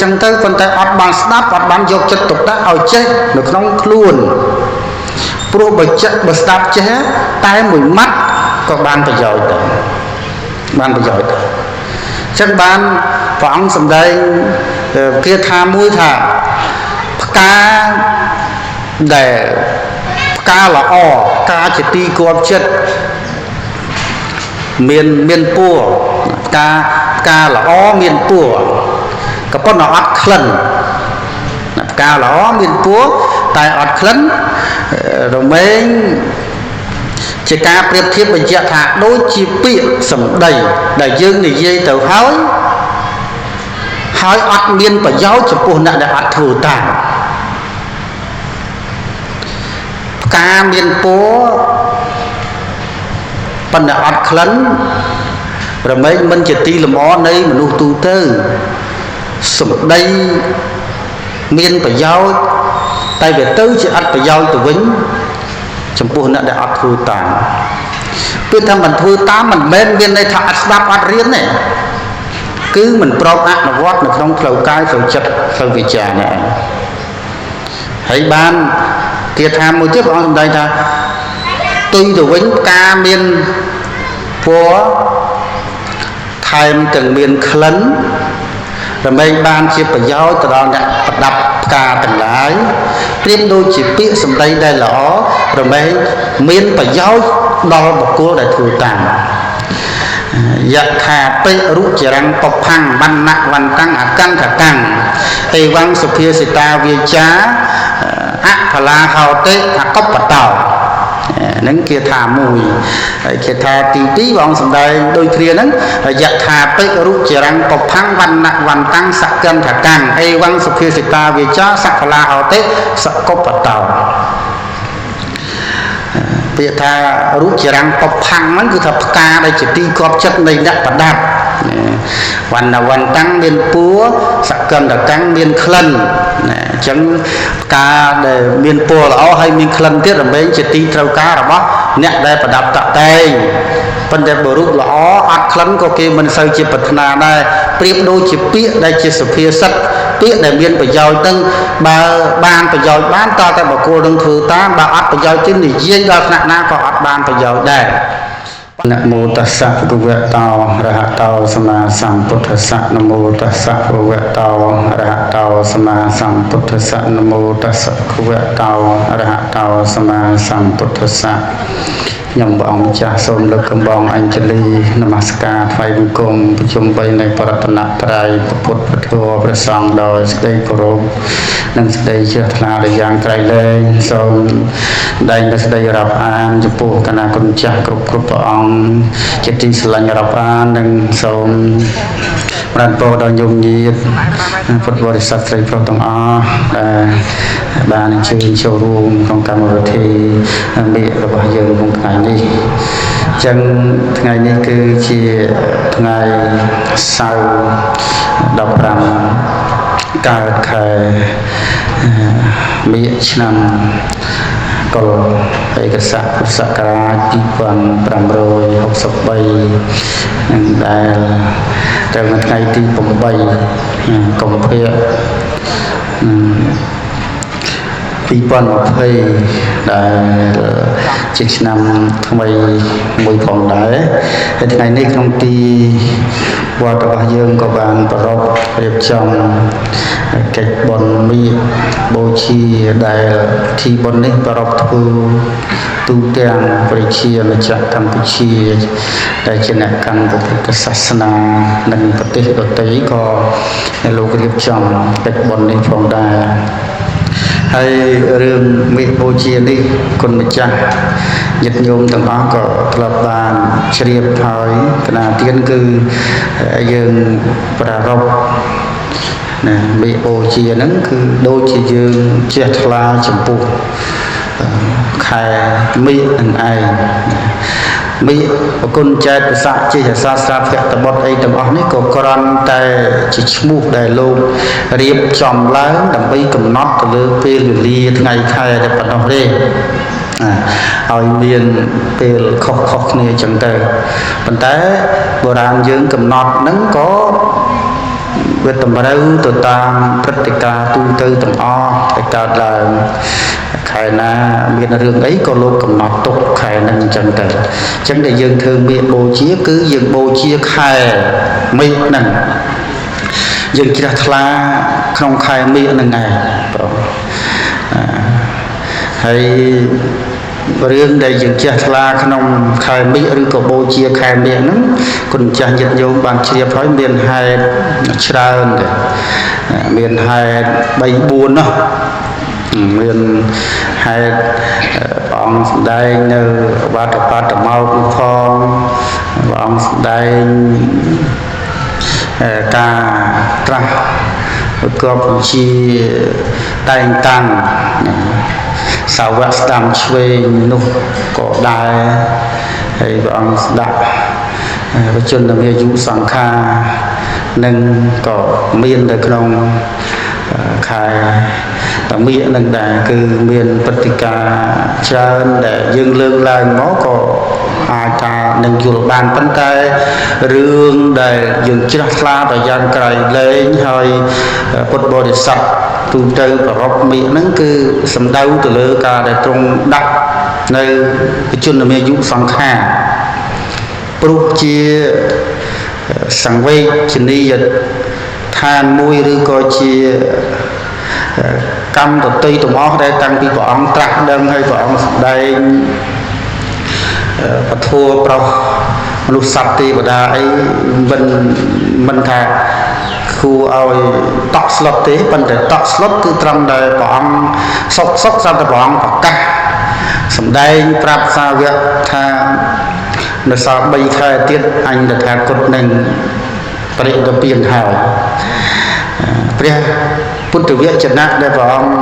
ចឹងទៅប៉ុន្តែអត់បានស្ដាប់អត់បានយកចិត្តទុកដាក់ឲ្យចេះនៅក្នុងខ្លួនព្រោះបើចេះបើស្ដាប់ចេះតែមួយម៉ាត់ក៏បានប្រយោជន៍ដែរបានប្រយោជន៍ដែរចឹងបានព្រះអង្គសម្ដែងគាថាមួយថាផ្កាដែលផ្កាល្អផ្កាជាទីគាប់ចិត្តមានពួរផ្កាល្អមានពួរក៏ប៉ុន្តែអត់ក្លិនផ្កាល្អមានពួរតែអត់ក្លិនរមែងជាការប្រៀបធៀបបញ្ជាក់ថាដូចជាពាក្យសម្ដីដែលយើងនិយាយទៅហើយហើយអត់មានប្រយោជន៍ចំពោះអ្នកដែលអត់ធ្វើតាមផ្កាមានពណ៌ប៉ុន្តែអត់ក្លិនរមែងមិនជាទីលម្អនៃមនុស្សទូទៅសម្ដីមានប្រយោជន៍តែវាទៅជាអត់ប្រយោជន៍ទៅវិញចំពោះអ្នកដែលអត់ធ្វើតាមគឺថាមិនធ្វើតាមមិនមែនមានន័យថាអត់ស្ដាប់អត់រៀនទេគឺមិនព្រមអនុវត្តនៅក្នុងផ្លូវកាយផ្លូវចិត្តផ្លូវវិជ្ជានេះឯងហើយបានគាថាមួយទៀតព្រះអង្គសម្ដែងថាទុយទៅវិញផ្កាមានពណ៌ថែមទាំងមានក្លិនរមែងបានជាប្រយោជន៍ទៅដល់អ្នកប្រដាប់ផ្កាទាំងឡាយប្រៀបដូចជាពាក្យសម្ដីដែលល្អរមែងមានប្រយោជន៍ដល់បុគ្គលដែលធ្វើតាមយថាពិរុចរੰពផੰវណ្ណៈវន្តੰអកន្ធកੰអេវੰសុភាសិតាវាចាអផលាហោតិអកុបតោហ្នឹងគេថាមួយហើយគេថាទី2ព្រះអង្គសម្ដែងដូចគ្នាហ្នឹងយថាពិរុចរੰពផੰវណ្ណៈវន្តੰសកន្ធកੰអេវੰសុភាសិតាវាចាសផលាហោតិសកុបតោពាក្យថារុចរੰពផੰហ្នឹងគឺថាផ្កាដែលជាទីគាប់ចិត្តនៃអ្នកប្រដាប់វណ្ណវន្តੰមានពួរសកន្ធកੰមានក្លិនណាអញ្ចឹងផ្កាដែលមានពណ៌ល្អហើយមានក្លិនទៀតរមែងជាទីត្រូវការរបស់អ្នកដែលប្រដាប់តាក់តែងប៉ុន្តែបើរូបល្អអត់ក្លិនក៏គេមិនសូវជាប្រាថ្នាដែរប្រៀបដូចជាពាក្យដែលជាសុភាសិតពាក្យដែលមានប្រយោជន៍នឹងបើបានប្រយោជន៍បានតើតែបុគ្គលនឹងធ្វើតាមបើអត់ប្រយោជន៍ទេនិយាយដល់ថ្នាក់ណាក៏អត់បានប្រយោជន៍ដែរនមោតស្សៈភគវតោអរហតោសម្មាសម្ពុទ្ធស្សៈនមោតស្សៈភគវតោអរហតោសម្មាសម្ពុទ្ធស្សៈនមោតស្សៈភគវតោអរហតោសម្មាសម្ពុទ្ធស្សៈខ្ញុំព្រះអង្គម្ចាស់សូមលើកកំបងអញ្ជលីនមស្ការថ្វាយបង្គំប្រជុំបីនៃបរតនត្រ័យពុទ្ធពធព្រះសង្ឃដោយសេចក្តីគោរពនិងសេចក្តីជ្រះថ្លាដោយយ៉ាងក្រៃលែងសូមដែងនូវសេចក្តីរាប់អានចំពោះគណៈគុណចាស់គ្រប់គ្រប់ព្រះអង្គជាទីស្រឡាញ់រាប់អាននិងសូមប្រានពរដល់ញោមញាតពុទ្ធបរិស័ទស្រីប្រុសទាំងអស់ដែលបានអញ្ជើញចូលរួមក្នុងកម្មវិធីមាឃរបស់យើងក្នុងថ្ងៃនេះអញ្ចឹងថ្ងៃនេះគឺជាថ្ងៃសៅរ៍15កើតខែមាឃឆ្នាំកុលឯកស័កពុទ្ធសករាជ2563នឹងដែលត្រូវនៅថ្ងៃទី8កុម្ភៈ2020ដែលជាឆ្នាំថ្មីមួយផងដែរហើយថ្ងៃនេះក្នុងទីវត្តរបស់យើងក៏បានប្រារព្ធរៀបចំកិច្ចបុណ្យមាឃបូជាដែលពិធីបុណ្យនេះប្រារព្ធធ្វើទូទាំងប្រជាណាចក្រកម្ពុជាដែលជាអ្នកកាន់ពុទ្ធសាសនានិងប្រទេសដទៃក៏លោករៀបចំកិច្ចបុណ្យនេះផងដែរហើយរឿងមាឃបូជានេះគុណម្ចាស់ញាតិញោមទាំងអស់ក៏ធ្លាប់បានជ្រាបហើយកណាទៀនគឺយើងប្រារព្ធណាមាឃបូជាហ្នឹងគឺដូចជាយើងជ្រះថ្លាចំពោះខែមាឃនឹងឯងមាឃប្រគុណចែកប្រសាជាសាស្ត្រាភក្តបុត្រអីទាំងអស់នេះក៏គ្រាន់តែជាឈ្មោះដែលលោករៀបចំឡើងដើម្បីកំណត់ទៅលើពេលវេលាថ្ងៃខែតែប៉ុណ្ណោះទេឲ្យមានពេលខុសៗគ្នាអញ្ចឹងទៅប៉ុន្តែបុរាណយើងកំណត់ហ្នឹងក៏ វាតម្រូវទៅតាមព្រឹត្តិការណ៍ទូទៅទាំងអស់ដែលកើតឡើងខែណាមានរឿងអីក៏លោកកំណត់ទុកខែហ្នឹងអញ្ចឹងទៅអញ្ចឹងដែលយើងធ្វើមាឃបូជាគឺយើងបូជាខែមេឃហ្នឹងយើងជ្រះថ្លាក្នុងខែមេឃហ្នឹងឯងបងហើយរឿងដែលយើងជ្រះថ្លាក្នុងខែមិញឬក៏បូជាខែមិញហ្នឹងគុណចាស់ញាតិញោមបានជ្រាបហើយមានហេតុច្រើនដែរមានហេតុ3 4នោះមានហេតុព្រះអង្គសម្ដែងនៅបាតបាតមោកផងព្រះអង្គសម្ដែងការត្រាស់ប្រកបជាតែងតាំងសាវកស្ដាំឆ្វេងនោះក៏ដែរហើយព្រះអង្គស្ដាក់បជនមាយុសង្ខារនឹងក៏មាននៅក្នុងខែតាមិនឹងដែរគឺមានព្រឹត្តិការណ៍ច្រើនដែលយើងលើកឡើងមកក៏អាចថានឹងយល់បានប៉ុន្តែរឿងដែលយើងជ្រះថ្លាទៅយ៉ាងក្រៃលែងហើយពុទ្ធបរិស័ទទូទៅប្ររពមិហ្នឹងគឺសំដៅទៅលើការដែលទ្រង់ដាក់នៅបជនមាយុសង្ខារព្រោះជាសង្វេគនីយឋានមួយឬក៏ជាកម្មដតីទាំងអស់ដែលតាំងពីព្រះអង្គត្រាស់ដឹងហើយព្រះអង្គសម្ដែងពធប្រុសមនុស្សសត្វទេវតាអីមិនថាគួរឲ្យតក់ស្លុតទេប៉ុន្តែតក់ស្លុតគឺត្រង់ដែលព្រះអង្គសុកសុកសត្វព្រះអង្គប្រកាសសម្ដែងប្រាប់សាវកថានៅសល់3ខែទៀតអញតថាគតនឹងបរិនិព្វានហើយព្រះពុទ្ធវចនៈដែលព្រះអង្គ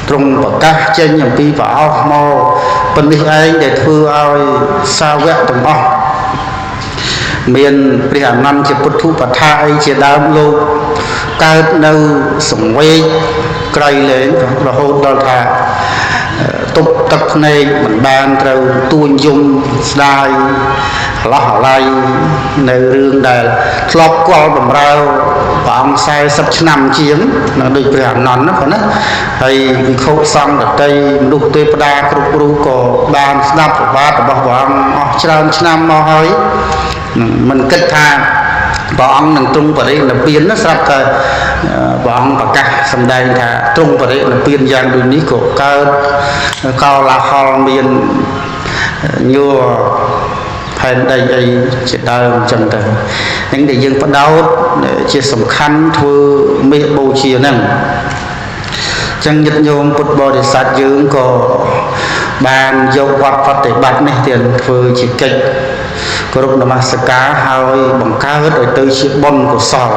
ទ្រង់ប្រកាសចេញអំពីព្រះអស់មកប៉ុននេះឯងដែលធ្វើឲ្យសាវកទាំងអស់មានព្រះអានន្ទជាពុទ្ធុបថាអីជាដើមលោកកើតនៅសង្វេគក្រៃលែងរហូតដល់ថាទប់ទឹកភ្នែកមិនបានត្រូវទួញយំស្ដាយឡោះអាល័យនៅរឿងដែលធ្លាប់គល់បំរើព្រះអង្គ40ឆ្នាំជាងនៅដូចព្រះអានន្ទណាបងណាហើយវិខុសង្ឃដតីមនុស្សទេវតាគ្រប់រូបក៏បានស្ដាប់ប្រវត្តិរបស់ព្រះអង្គអស់ច្រើនឆ្នាំមកហើយមិនគិតថាព្រះអង្គនឹងទ្រង់បរិនិព្វានណាស្រាប់តែព្រះអង្គប្រកាសសម្ដែងថាទ្រង់បរិនិព្វានយ៉ាងដូចនេះក៏កើតកោលាហលមានញ័រផែនដីអីជាដើមអញ្ចឹងទៅហ្នឹងដែលយើងបដោតជាសំខាន់ធ្វើមេឃបូជាហ្នឹងអញ្ចឹងញាតិញោមពុទ្ធបរិស័ទយើងក៏បានយកវត្តបប្រតិបត្តិនេះទៀតធ្វើជាកិច្ចគោរពនមស្ការហើយបង្កើតឲ្យទៅជាបុណ្យកុសល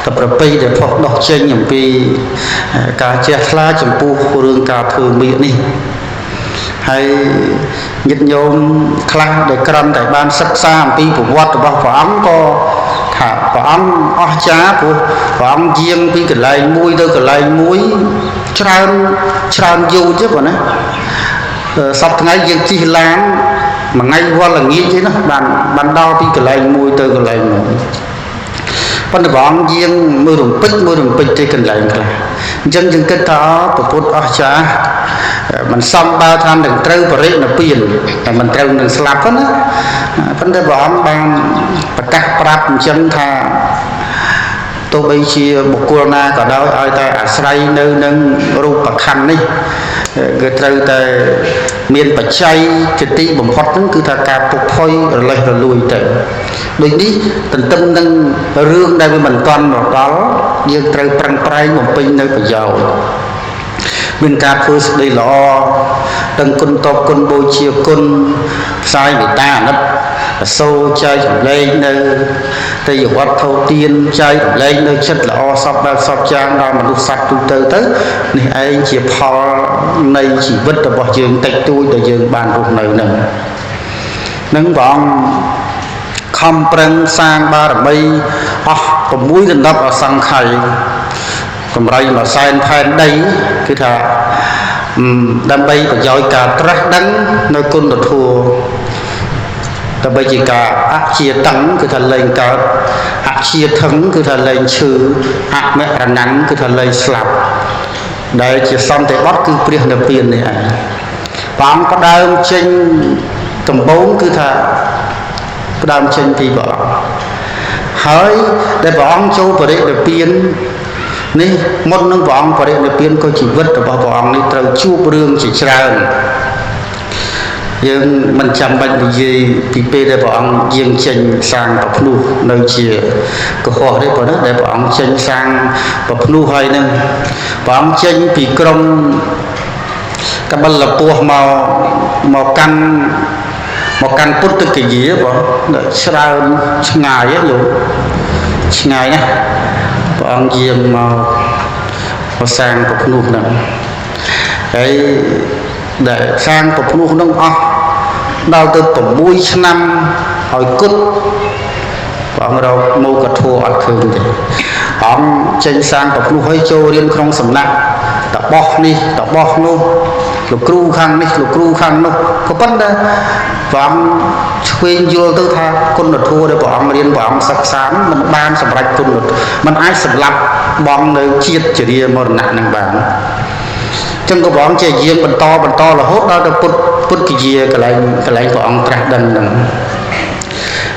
តែប្រពៃដែលផុសដោះចេញអំពីការជ្រះថ្លាចំពោះរឿងការធ្វើមាគនេះហើយញាតិញោមខ្លះដែលក្រំតែបានសិក្សាអំពីប្រវត្តិរបស់ព្រះអង្គក៏ថាព្រះអង្គអស្ចារ្យព្រោះព្រះអង្គយាងពីកន្លែងមួយទៅកន្លែងមួយច្រើនច្រើនយូរទេបងណាសប្តាហ៍ថ្ងៃយើងជិះឡានមួយថ្ងៃវល់ល្ងាចទេណាបានដល់ពីកន្លែងមួយទៅកន្លែងមួយប៉ុន្តែព្រះអង្គយាងមើលរំពេចមើលរំពេចទេកន្លែងខ្លះអញ្ចឹងយើងគិតថាព្រះពុទ្ធអស្ចារ្យមិនសមបើថានឹងត្រូវបរិនិព្វានតែមិនត្រូវនឹងស្លាប់ទេណាប៉ុន្តែព្រះអង្គបានប្រកាសប្រាប់អញ្ចឹងថាទោះបីជាបុគ្គលណាក៏ដោយឲ្យតែអាស្រ័យនៅនឹងរូបខណ្ឌនេះគឺត្រូវតែមានបច្ច័យជាទីបំផុតហ្នឹងគឺថាការពុកផុយរលេះរលួយទៅដូចនេះទន្ទឹមនឹងរឿងដែលវាមិនទាន់មកដល់យើងត្រូវប្រឹងប្រែងបំពេញនៅប្រយោជន៍មានការធ្វើសេចក្តីល្អដឹងគុណតបគុណបូជាគុណផ្សាយមេត្តាអាណិតសូចែករំលែកនៅទេយវត្ថុទានចែករំលែកនៅចិត្តល្អសពបែបសពចាងដល់មនុស្សសត្វទូទៅទៅនេះឯងជាផលនៃជីវិតរបស់យើងតិចតួចដែលយើងបានរស់នៅនឹងនឹងព្រះអង្គខំប្រឹងសាងបារមីអស់6ដណ្ដប់អសង្ខ័យកម្រៃមួយសែនផែនដីគឺថាដើម្បីប្រយោជន៍ការត្រាស់ដឹងនៅគុណធម៌ ដើម្បីជាការអជាតឹងគឺថាលែងកើតអជាថឹងគឺថាលែងឈឺអមរណੰគឺថាលែងស្លាប់ដែលជាសន្តិបត្តិគឺព្រះនិព្វាននេះឯងព្រះអង្គផ្ដើមចេញដំបូងគឺថាផ្ដើមចេញពីព្រះអង្គហើយដែលព្រះអង្គចូលបរិនិព្វាននេះមុននឹងព្រះអង្គបរិនិព្វានក៏ជីវិតរបស់ព្រះអង្គនេះត្រូវជួបរឿងជាច្រើនយើងមិនចាំបាច់និយាយពីពេលដែលព្រះអង្គយាងចេញសាងប្រភ្នោះនៅជាកុហកទេប៉ុណ្ណាដែលព្រះអង្គចេញសាងប្រភ្នោះហើយនឹងព្រះអង្គចេញពីក្រុងកបិលពោះមកកាន់ពុទ្ធគយាបងច្រើនឆ្ងាយលោកឆ្ងាយណាស់ព្រះអង្គយាងមកសាងប្រភ្នោះហ្នឹងហើយដែលសាងប្រភ្នោះហ្នឹងអស់ដល់ទៅ6ឆ្នាំហើយគត់ព្រះអង្គរកមោគធัวអត់ឃើញទេអង្គចេញសាងប្រភ្នោះហើយចូលរៀនក្នុងសំណាក់តបោះនេះតបោះនោះលោកគ្រូខាងនេះលោកគ្រូខាងនោះក៏ប៉ុន្តែព្រះអង្គឆ្វេងយល់ទៅថាគុណធម៌ដែលព្រះអង្គរៀនព្រះអង្គសិក្សាមិនបានសម្រេចគុណមិនអាចសម្លាប់បងនៅជាតិជរាមរណៈនឹងបានចឹងក៏ព្រះអង្គជាយាងបន្តរហូតដល់ទៅពុទ្ធគយាកន្លែងព្រះអង្គត្រាស់ដឹងហ្នឹង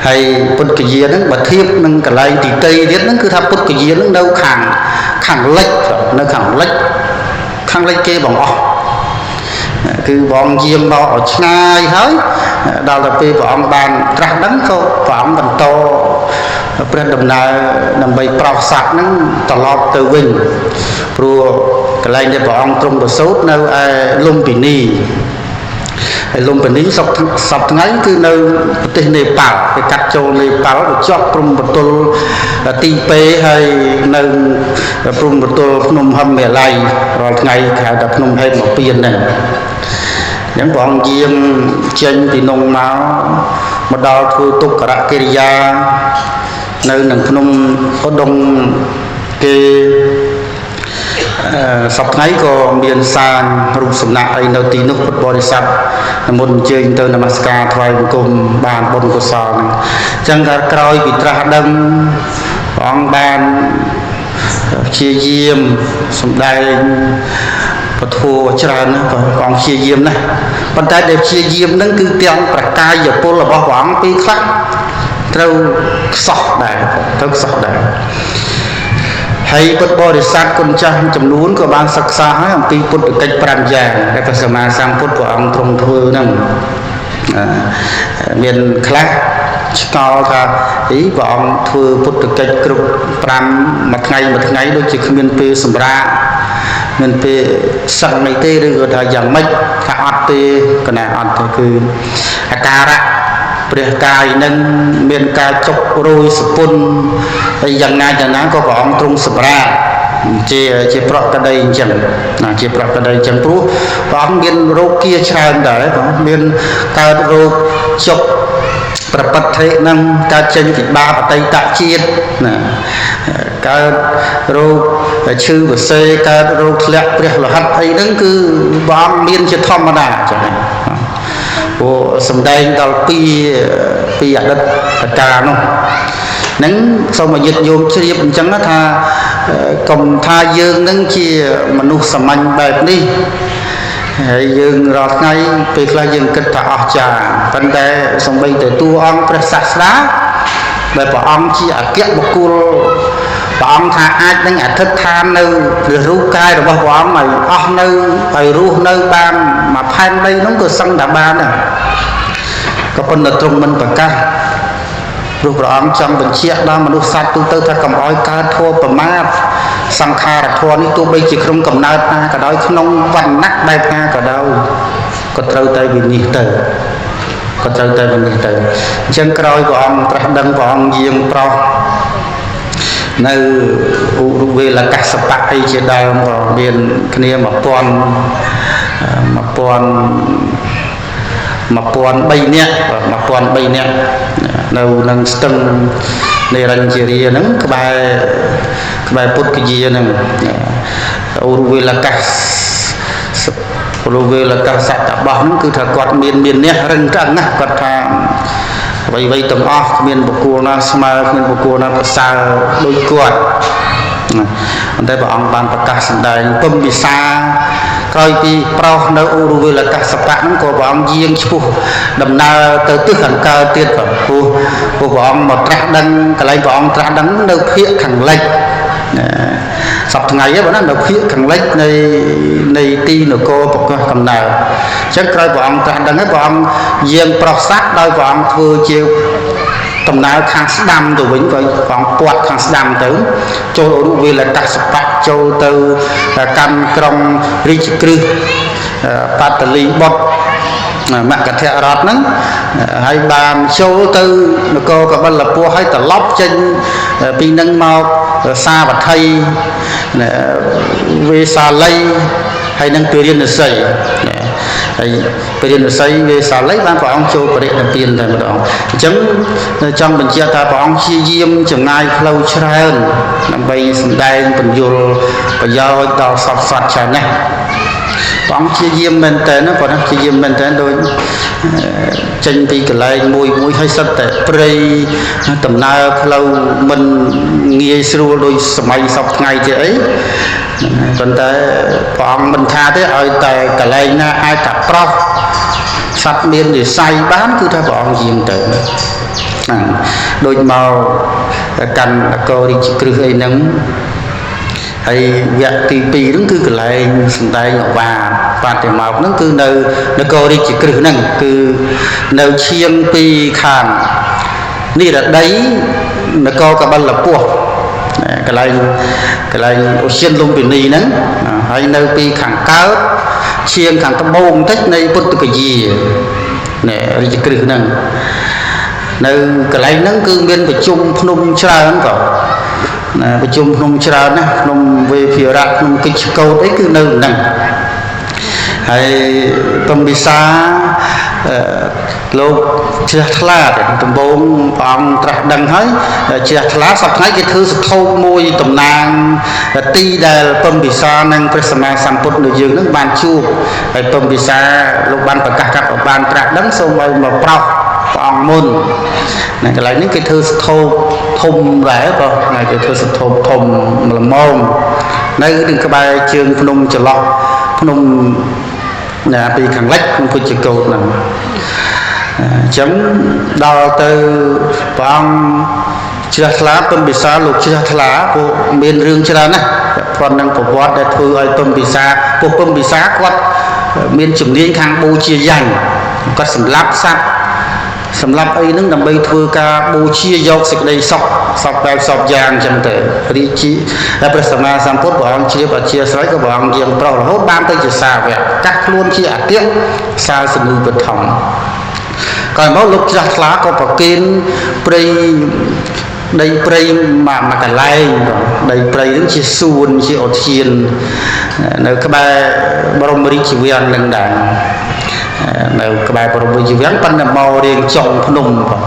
ហើយពុទ្ធគយាហ្នឹងបើធៀបនឹងកន្លែងទីតីទៀតហ្នឹងគឺថាពុទ្ធគយាហ្នឹងនៅខាងលិចនៅខាងលិចគេបងអស់គឺបងយាងមកឲ្យឆ្ងាយហើយដល់ទៅពេលព្រះអង្គបានត្រាស់ដឹងក៏ព្រះអង្គបន្តព្រះដំណើរដើម្បីប្រោសសត្វហ្នឹងត្រឡប់ទៅវិញព្រោះកន្លែងដែលព្រះអង្គទ្រង់ប្រសូតនៅឯលុំពិនីហើយលុំពិនីសពថ្ងៃគឺនៅប្រទេសនេប៉ាល់គេកាត់ចូលនេប៉ាល់ទៅជាប់ព្រំប្រទល់ទីពេហើយនៅព្រំប្រទល់ភ្នំហិមាល័យរាល់ថ្ងៃគេហៅថាភ្នំហេមពៀនហ្នឹងអញ្ចឹងព្រះអង្គយាងចេញពីនងមកដល់ធ្វើទុក្ករកិរិយានៅនឹងភ្នំឧដុង្គគេសប្តាហ៍ក៏មានសាងរូបសំណាកអីនៅទីនោះពុទ្ធបរិស័ទមុនអញ្ជើញទៅនមស្ការថ្វាយបង្គំបានបុណ្យកុសលហ្នឹងអញ្ចឹងថាក្រោយពីត្រាស់ដឹងព្រះអង្គបានព្យាយាមសម្ដែងពធច្រើនណាស់ព្រះអង្គព្យាយាមណាស់ប៉ុន្តែដែលព្យាយាមហ្នឹងគឺទាំងប្រកាយពលរបស់ព្រះអង្គពេលខ្លះត្រូវខ្សោះដែរត្រូវខ្សោះដែរហើយពុទ្ធបរិស័ទគុណចាស់ចំនួនក៏បានសិក្សាហើយអំពីពុទ្ធកិច្ច5យ៉ាងដែលព្រះសម្មាសម្ពុទ្ធព្រះអង្គទ្រង់ធ្វើហ្នឹងមានខ្លះឆ្ងល់ថាអីព្រះអង្គធ្វើពុទ្ធកិច្ចគ្រប់5មួយថ្ងៃមួយថ្ងៃដូចជាគ្មានពេលសម្រាកមានពេលសឹងអីទេឬក៏ថាយ៉ាងម៉េចថាអត់ទេកណាអត់ទេគឺអាការៈព្រះកាយនឹងមានការចុករយសពុនហើយយ៉ាងណាយ៉ាងណាក៏ព្រះអង្គទ្រង់សម្រាកជាប្រកដីអញ្ចឹងណាជាប្រកដីអញ្ចឹងព្រោះព្រះអង្គមានរោគាច្រើនដែរបងមានកើតរោគចុកប្របត្តិនឹងកើតចេញពីបាបអតីតជាតិណាកើតរោគឈឺបសេកើតរោគធ្លាក់ព្រះលោហិតអីហ្នឹងគឺព្រះអង្គមានជាធម្មតាចឹងព្រោះសំដែងដល់ពីអតីតកាលនោះហ្នឹងសូមឲ្យញាតិញោមជ្រាបអញ្ចឹងថាកុំថាយើងនឹងជាមនុស្សសាមញ្ញបែបនេះហើយយើងរាល់ថ្ងៃពេលខ្លះយើងគិតថាអស្ចារ្យប៉ុន្តែសំបីតែតួអង្គព្រះសាស្តាដែលព្រះអង្គជាអគ្គបុគ្គលព្រះអង្គថាអាចនឹងអធិដ្ឋាននៅព្រះរូបកាយរបស់ព្រះអង្គឲ្យអស់នៅឲ្យរស់នៅបានមួយផែនដីនោះក៏សឹងតែបានដែរក៏ប៉ុន្តែទ្រង់មិនប្រកាសព្រោះព្រះអង្គចង់បញ្ជាក់ដល់មនុស្សសត្វទូទៅថាកុំឲ្យកើតធម៌ប្រមាទសង្ខារធម៌នេះទោះបីជាក្នុងកំណើតណាក៏ដោយក្នុងវណ្ណៈបែបណាក៏ដោយក៏ត្រូវតែវិនិច្ឆ័យទៅក៏ត្រូវតែវិនិច្ឆ័យទៅអញ្ចឹងក្រោយព្រះអង្គត្រាស់ដឹងព្រះអង្គយាងប្រោសនៅឧរុវេលកសបៈអីជាដើមក៏មានគ្នា1000 1003នាក់1003នាក់នៅនឹងស្ទឹងនិរញ្ជរាហ្នឹងក្បែរពុទ្ធគយាហ្នឹងឧរុវេលកសឧរុវេលកសតបោះហ្នឹងគឺថាគាត់មានអ្នករឹងត្អឹងណាស់គាត់ថា អ្វីៗទាំងអស់គ្មានបុគ្គលណាស្មើគ្មានបុគ្គលណាប្រសើរដូចគាត់ប៉ុន្តែព្រះអង្គបានប្រកាសសម្ដែងពំពិសាក្រោយពីប្រោសនៅឧរុវេលកសបៈហ្នឹងក៏ព្រះអង្គយាងឆ្ពោះដំណើរទៅទិសខាងកើតទៀតបាទព្រោះព្រះអង្គមកត្រាស់ដឹងកន្លែងព្រះអង្គត្រាស់ដឹងនៅភាគខាងលិចសប្តាហ៍ថ្ងៃហ្នឹងណានៅភាគខាងលិចនៃទីនគរប្រកាសកំណើតអញ្ចឹងក្រោយព្រះអង្គត្រាស់ដឹងហើយព្រះអង្គយាងប្រោសសត្វដោយព្រះអង្គធ្វើជាដំណើរខាងស្ដាំទៅវិញក៏ព្រះអង្គពាត់ខាងស្ដាំទៅចូលឧរុវេលកសបៈចូលទៅកាន់ក្រុងរាជក្រឹសបតលីបុត្រមកធរតហ្នឹងហើយបានចូលទៅនគរកបិលពស់ហើយត្រឡប់ចេញពីនឹងមកសាវត្ថីវេសាលីហើយនឹងពិរិណសីហើយពិរិណសីវេសាលីបានព្រះអង្គចូលបរិនិព្វានតែម្ដងអញ្ចឹងចង់បញ្ជាក់ថាព្រះអង្គព្យាយាមចំណាយផ្លូវច្រើនដើម្បីសម្ដែងពន្យល់ប្រយោជន៍ដល់សត្វសត្វច្រើនណាស់ព្រះអង្គព្យាយាមមែនតើណាប៉ុន្តែព្យាយាមមែនតើដូចចេញពីកន្លែងមួយមួយហើយសិតតែព្រៃដំណើរផ្លូវមិនងាយស្រួលដូចសម័យសពថ្ងៃទេអីប៉ុន្តែព្រះអង្គមិនថាទេឲ្យតែកន្លែងណាអាចតែប្រោះសត្វមាននិស័យបានគឺថាព្រះអង្គយាងទៅហ្នឹងដូចមកកាន់នគររាជក្រឹសអីហ្នឹងហើយវគ្គទី2ហ្នឹងគឺកន្លែងសម្ដែងអវាទបតិមោកហ្នឹងគឺនៅនគររាជក្រឹសហ្នឹងគឺនៅឈៀងពីខាងនិរដីនគរកបិលពស់កន្លែងឧទ្យានលុំពិនីហ្នឹងហើយនៅពីខាងកើតឈៀងខាងត្បូងបន្តិចនៃពុទ្ធគយានេះរាជក្រឹសហ្នឹងនៅកន្លែងហ្នឹងគឺមានប្រជុំភ្នំច្រើនក៏ណាប្រជុំភ្នំច្រើនណាស់ភ្នំវេភិរៈភ្នំកិច្ចកោតអីគឺនៅហ្នឹងហើយពំពិសាលោកជ្រះថ្លាទេដំបូងព្រះអង្គត្រាស់ដឹងហើយជ្រះថ្លាសប្តាហ៍ថ្ងៃគេធ្វើស្ថូបមួយតំណាងទីដែលពំពិសានិងព្រះសម្មាសម្ពុទ្ធនៅយើងនឹងបានជួបហើយពំពិសាលោកបានប្រកាសកាត់បានត្រាស់ដឹងសូមឲ្យមកប្រោសព្រះអង្គមុននៅកន្លែងនេះគេធ្វើស្ថូបធំដែរបងថ្ងៃគេធ្វើស្ថូបធំល្មមនៅនឹងក្បែរជើងភ្នំចន្លោះភ្នំណាពីខាងលិចក្នុងពុជកោតហ្នឹងអញ្ចឹងដល់ទៅព្រះអង្គជ្រះថ្លាពំពិសាលោកជ្រះថ្លាពួកមានរឿងច្រើនណាស់ប៉ុណ្ណឹងប្រវត្តិដែលធ្វើឲ្យពំពិសាពួកពំពិសាគាត់មានជំនាញខាងបូជាយញ្ញគាត់សម្លាប់សត្វសម្រាប់អីហ្នឹងដើម្បីធ្វើការបូជាយកសេចក្តីសុខសពបែបសពយ៉ាងអញ្ចឹងទៅរាជាដែលព្រះសម្មាសម្ពុទ្ធព្រះអង្គជ្រាបអធិស្ឋានក៏ព្រះអង្គយាងប្រោសរហូតបានទៅជាសាវកកាស់ខ្លួនជាអតិសាសនូបឋមក្រោយមកលោកច្រាស់ថ្លាក៏ប្រគេនព្រៃដីព្រៃមួយកន្លែងដីព្រៃហ្នឹងជាសួនជាឧទ្យាននៅក្បែរបរមរាជវាំងនឹងដែរនៅក្បែរបរមរាជវាំងប៉ុន្តែមករៀងចុងភ្នំបង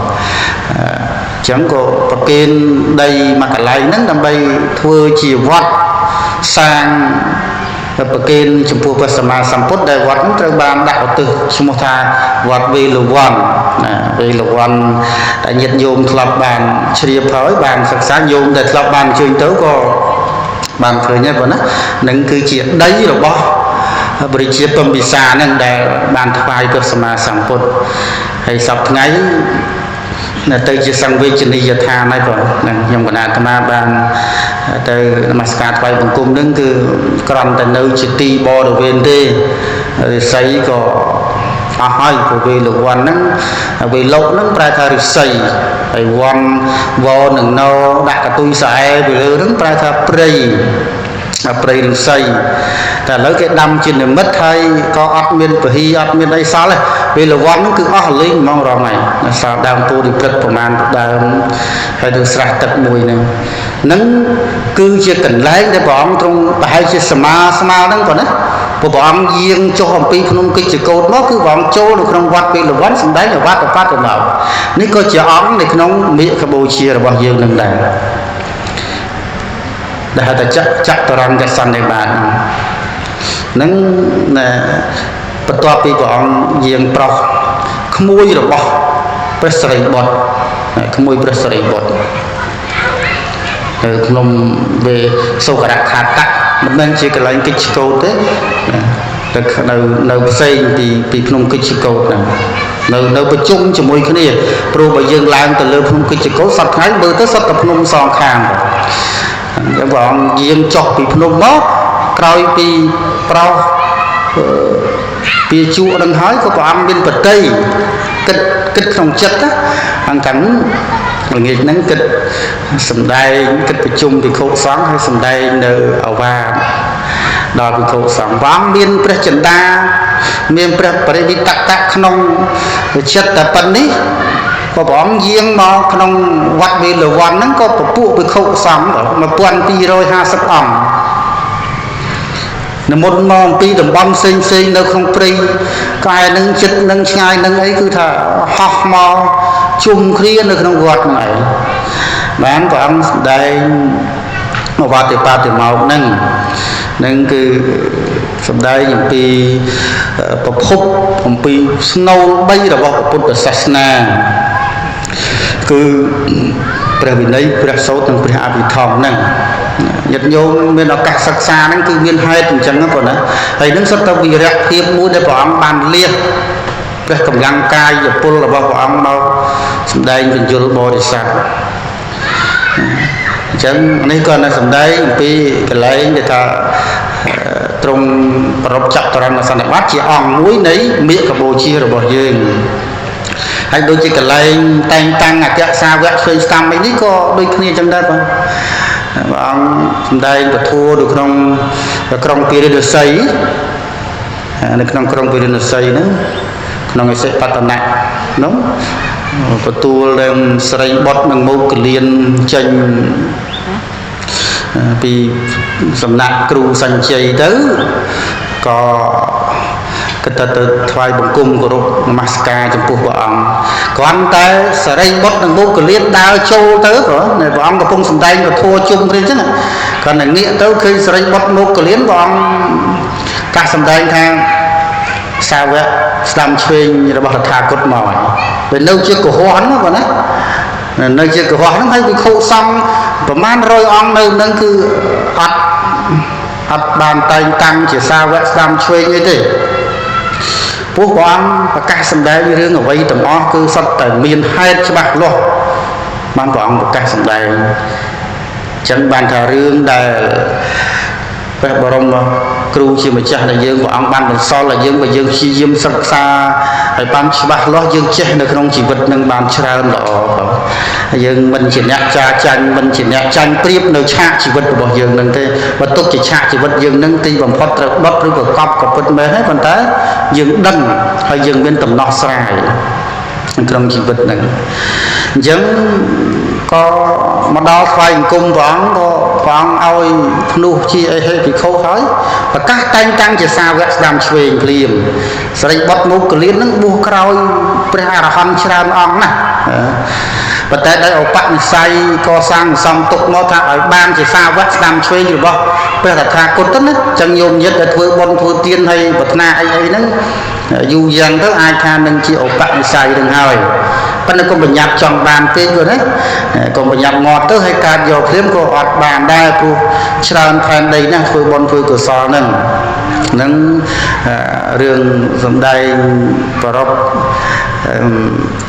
អញ្ចឹងក៏ប្រគេនដីមួយកន្លែងហ្នឹងដើម្បីធ្វើជាវត្តសាងប្រគេនចំពោះព្រះសម្មាសម្ពុទ្ធដែលវត្តហ្នឹងត្រូវបានដាក់ឧទ្ទិសឈ្មោះថាវត្តវេលវ័នណាវេលវ័នដែលញាតិញោមធ្លាប់បានជ្រាបហើយបានសិក្សាញោមដែលធ្លាប់បានអញ្ជើញទៅក៏បានឃើញដែរបងណានឹងគឺជាដីរបស់ព្រះជាពំពិសាហ្នឹងដែលបានថ្វាយព្រះសម្មាសម្ពុទ្ធហើយសប្តាហ៍ថ្ងៃនៅទៅជាសង្វេជនីយដ្ឋានហើយបងហ្នឹងខ្ញុំកណាអាត្មាបានទៅនមស្ការថ្វាយបង្គំហ្នឹងគឺគ្រាន់តែនៅជាទីបរិវេណទេរិស័យក៏អស់ហើយព្រោះវេលវ័នហ្នឹងវេលោកហ្នឹងប្រែថារិស័យហើយវ័នវនឹងណដាក់កតុយស្រែពីលើហ្នឹងប្រែថាព្រៃព្រៃឫស្សីតែឥឡូវគេដាំជានិមិត្តហើយក៏អត់មានពហិអត់មានអីសល់ទេពេលលវ័នហ្នឹងគឺអស់លេងហ្មងរងហើយសល់ដើមពោធិព្រឹកប្រមាណដើមហើយនឹងស្រះទឹកមួយហ្នឹងហ្នឹងគឺជាកន្លែងដែលព្រះអង្គទ្រង់ប្រហែលជាសមាស្មាហ្នឹងប៉ុណ្ណាព្រះអង្គយាងចុះអំពីភ្នំកិច្ចកោតមកគឺព្រះអង្គចូលនៅក្នុងវត្តពេលលវ័នសម្ដែងវត្តបត្តិមកនេះក៏ជាអង្គនៅក្នុងមាគបូជារបស់យើងនឹងដែរដែលហៅថាចតុរង្គសន្និបាតហ្នឹងបន្ទាប់ពីព្រះអង្គយាងប្រោសក្មួយរបស់ ព្រះសិរីបុត្រក្មួយព្រះសិរីបុត្រនៅក្នុងវេសុករខាតៈមិនមែនជាកន្លែងកិច្ចកោតទេតែនៅផ្សេងពីភ្នំកិច្ចកោតហ្នឹងនៅប្រជុំជាមួយគ្នាព្រោះបើយើងឡើងទៅលើភ្នំកិច្ចកោតសប្តាហ៍ថ្ងៃមើលទៅសុទ្ធតែភ្នំសងខាងអញ្ចឹងព្រះអង្គយាងចុះពីភ្នំមកក្រោយពីប្រោសពីជក់នឹងហើយក៏ព្រះអង្គមានបតីគិតក្នុងចិត្តណាអង្គកាន់ល្ងាចហ្នឹងគិតសំដែងគិតប្រជុំភិក្ខុសង្ឃហើយសំដែងនៅអវាទដល់ភិក្ខុសង្ឃព្រះអង្គមានព្រះចិន្តាមានព្រះបរិវិតកៈក្នុងចិត្តតែប៉ុណ្នេះក៏ព្រះអង្គយាងមកក្នុងវត្តវេលវ័នហ្នឹងក៏ពពួកភិក្ខុសង្ឃ1250អង្គនិមន្តមកអំពីតំបន់ផ្សេងផ្សេងនៅក្នុងព្រៃកែនឹងចិត្តនឹងឆ្ងាយនឹងអីគឺថាហោះមកជុំគ្នានៅក្នុងវត្តហ្នឹងឯងបានព្រះអង្គសម្ដែងវត្តបតិមោកហ្នឹងនឹងគឺសម្ដែងអំពីប្រភពអំពីស្នូល3របស់ពុទ្ធសាសនាគឺព្រះវិន័យព្រះសូត្រនិងព្រះអភិធម្មហ្នឹងញាតិញោមមានឱកាសសិក្សាហ្នឹងគឺមានហេតុអញ្ចឹងណាបងណាហើយនឹងសុទ្ធតែវីរៈភាពមួយដែលព្រះអង្គបានលះព្រះកម្លាំងកាយពលរបស់ព្រះអង្គមកសម្ដែងបញ្យលបរិស័ទអញ្ចឹងនេះក៏នៅសម្ដែងអំពីកន្លែងដែលថាទ្រង់ប្រពចតុរណសន្និបាតជាអង្គមួយនៃមាគបូជារបស់យើងហើយដូចជាកន្លែងតែងតាំងអគ្គសាវកឆ្វេងស្ដាំអីនេះក៏ដូចគ្នាអញ្ចឹងដែរបងព្រះអង្គសម្ដែងពធនៅក្នុងក្រុងពារាណសីនៅក្នុងក្រុងពារាណសីហ្នឹងក្នុងអសិបតនៈនោះទទួលនឹងស្រីបុត្រនិងមោគលានចេញពីសំណាក់គ្រូសញ្ជ័យទៅក៏គិតទៅថ្វាយបង្គំគោរពនមស្ការចំពោះព្រះអង្គគ្រាន់តែសរិបុត្រនិងមោគលានដើរចូលទៅព្រះអង្គកំពុងសម្ដែងពធជុំគ្នាអញ្ចឹងគ្រាន់តែងាកទៅឃើញសរិបុត្រមោគលានព្រះអង្គកាសសម្ដែងថាសាវកស្ដាំឆ្វេងរបស់តថាគតមកហើយពេលនៅជាកុហកហ្នឹងបងណានៅជាកុហកហ្នឹងហើយវិខុសង្ឃប្រមាណ100អង្គនៅហ្នឹងគឺអត់បានតែងតាំងជាសាវកស្ដាំឆ្វេងអីទេពោះព្រះអង្គប្រកាសសម្ដែងរឿងអ្វីទាំងអស់គឺសុទ្ធតែមានហេតុច្បាស់លាស់បានព្រះអង្គប្រកាសសម្ដែងអញ្ចឹងបានថារឿងដែលព្រះបរមគ្រូជាម្ចាស់ដែលយើងព្រះអង្គបានបន្សល់ឲ្យយើងបើយើងព្យាយាមសិក្សាឲ្យបានច្បាស់លាស់យើងចេះនៅក្នុងជីវិតនឹងបានច្រើនល្អបងយើងមិនជាអ្នកចាចាញ់មិនជាអ្នកចាញ់ព្រៀបនៅឆាកជីវិតរបស់យើងនឹងទេបើទុកជាឆាកជីវិតយើងនឹងទីបំផុតត្រូវដុតឬក៏កប់ក៏ពិតមែនហើយប៉ុន្តែយើងដឹងហើយយើងមានដំណោះស្រាយក្នុងជីវិតនឹងអញ្ចឹងក៏មកដល់ថ្វាយអង្គមព្រះអង្គក៏ព្រះអង្គឲ្យភ្នោះជាអីហេភិក្ខុហើយប្រកាសតែងតាំងជាសាវកស្ដាំឆ្វេងភ្លាមសរិបុត្រមោគលាននឹងបួសក្រោយព្រះអរហន្តច្រើនអង្គណាស់ប៉ុន្តែដោយឧបនិស្ស័យកសាងសំទុកមកថាឲ្យបានជាសាវកស្ដាំឆ្វេងរបស់ព្រះតថាគតទៅណាចឹងញោមញាតិដែលធ្វើបុណ្យធ្វើទានហើយប្រាថ្នាអីអីហ្នឹងយូរយ៉ាងទៅអាចថានឹងជាឧបនិស្ស័យនឹងហើយប៉ុន្តែកុំប្រញាប់ចង់បានពេកទៅណាកុំប្រញាប់ងាត់ទៅហើយកើតយកភ្លាមក៏អត់បានដែរព្រោះច្រើនផែនដីណាស់ធ្វើបុណ្យធ្វើកុសលហ្នឹងនឹងរឿងសំដែងប្រព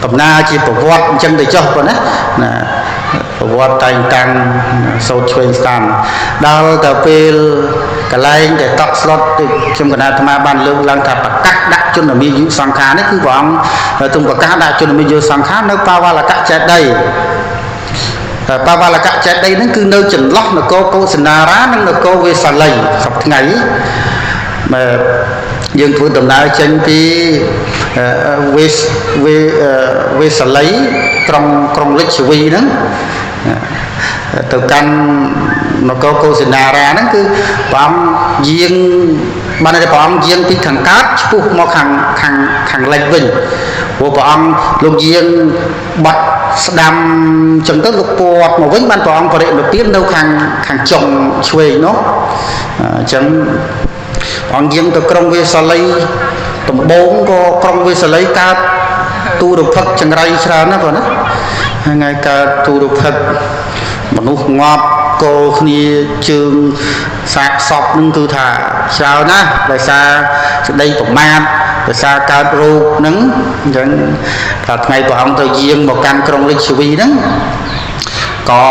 ដំណើរជាប្រវត្តិអញ្ចឹងទៅចុះប៉ុណ្ណាណាប្រវត្តិតែងតាំងសូត្រឆ្វេងស្ដាំដល់ទៅពេលកន្លែងដែលតក់ស្លុតខ្ញុំកណាអាត្មាបានលើកឡើងថាប្រកាសដាក់ជនមាយុសង្ខារនេះគឺព្រះអង្គទ្រង់ប្រកាសដាក់ជនមាយុសង្ខារនៅបាវលកចេតិយបាវលកចេតិយហ្នឹងគឺនៅចន្លោះនគរកុសិនារានិងនគរវេសាលីសប្តាហ៍ថ្ងៃបើយើងធ្វើដំណើរចេញពីវេសាលីក្រុងលិជ្ជវីហ្នឹងទៅកាន់នគរកុសិនារាហ្នឹងគឺព្រះអង្គយាងបានតែព្រះអង្គយាងពីខាងកើតឆ្ពោះមកខាងលិចវិញព្រោះព្រះអង្គលោកយាងបាត់ស្ដាំចឹងទៅលោកពាត់មកវិញបានព្រះអង្គបរិនិព្វាននៅខាងចុងឆ្វេងនោះអញ្ចឹងព្រះអង្គយាងទៅក្រុងវេសាលីដំបូងក៏ក្រុងវេសាលីកើត ទូរភឹកចង្រៃច្រើនណាស់បងណាថ្ងៃកើតទូរភឹកមនុស្សងាប់កោគ្នាជើងសាកសពនឹងគឺថាច្រើនណាស់ដោយសារសេចក្តីប្រមាទដោយសារកើតរោគហ្នឹងអញ្ចឹងថាថ្ងៃព្រះអង្គទៅយាងមកកាន់ក្រុងរាជវីហ្នឹងក៏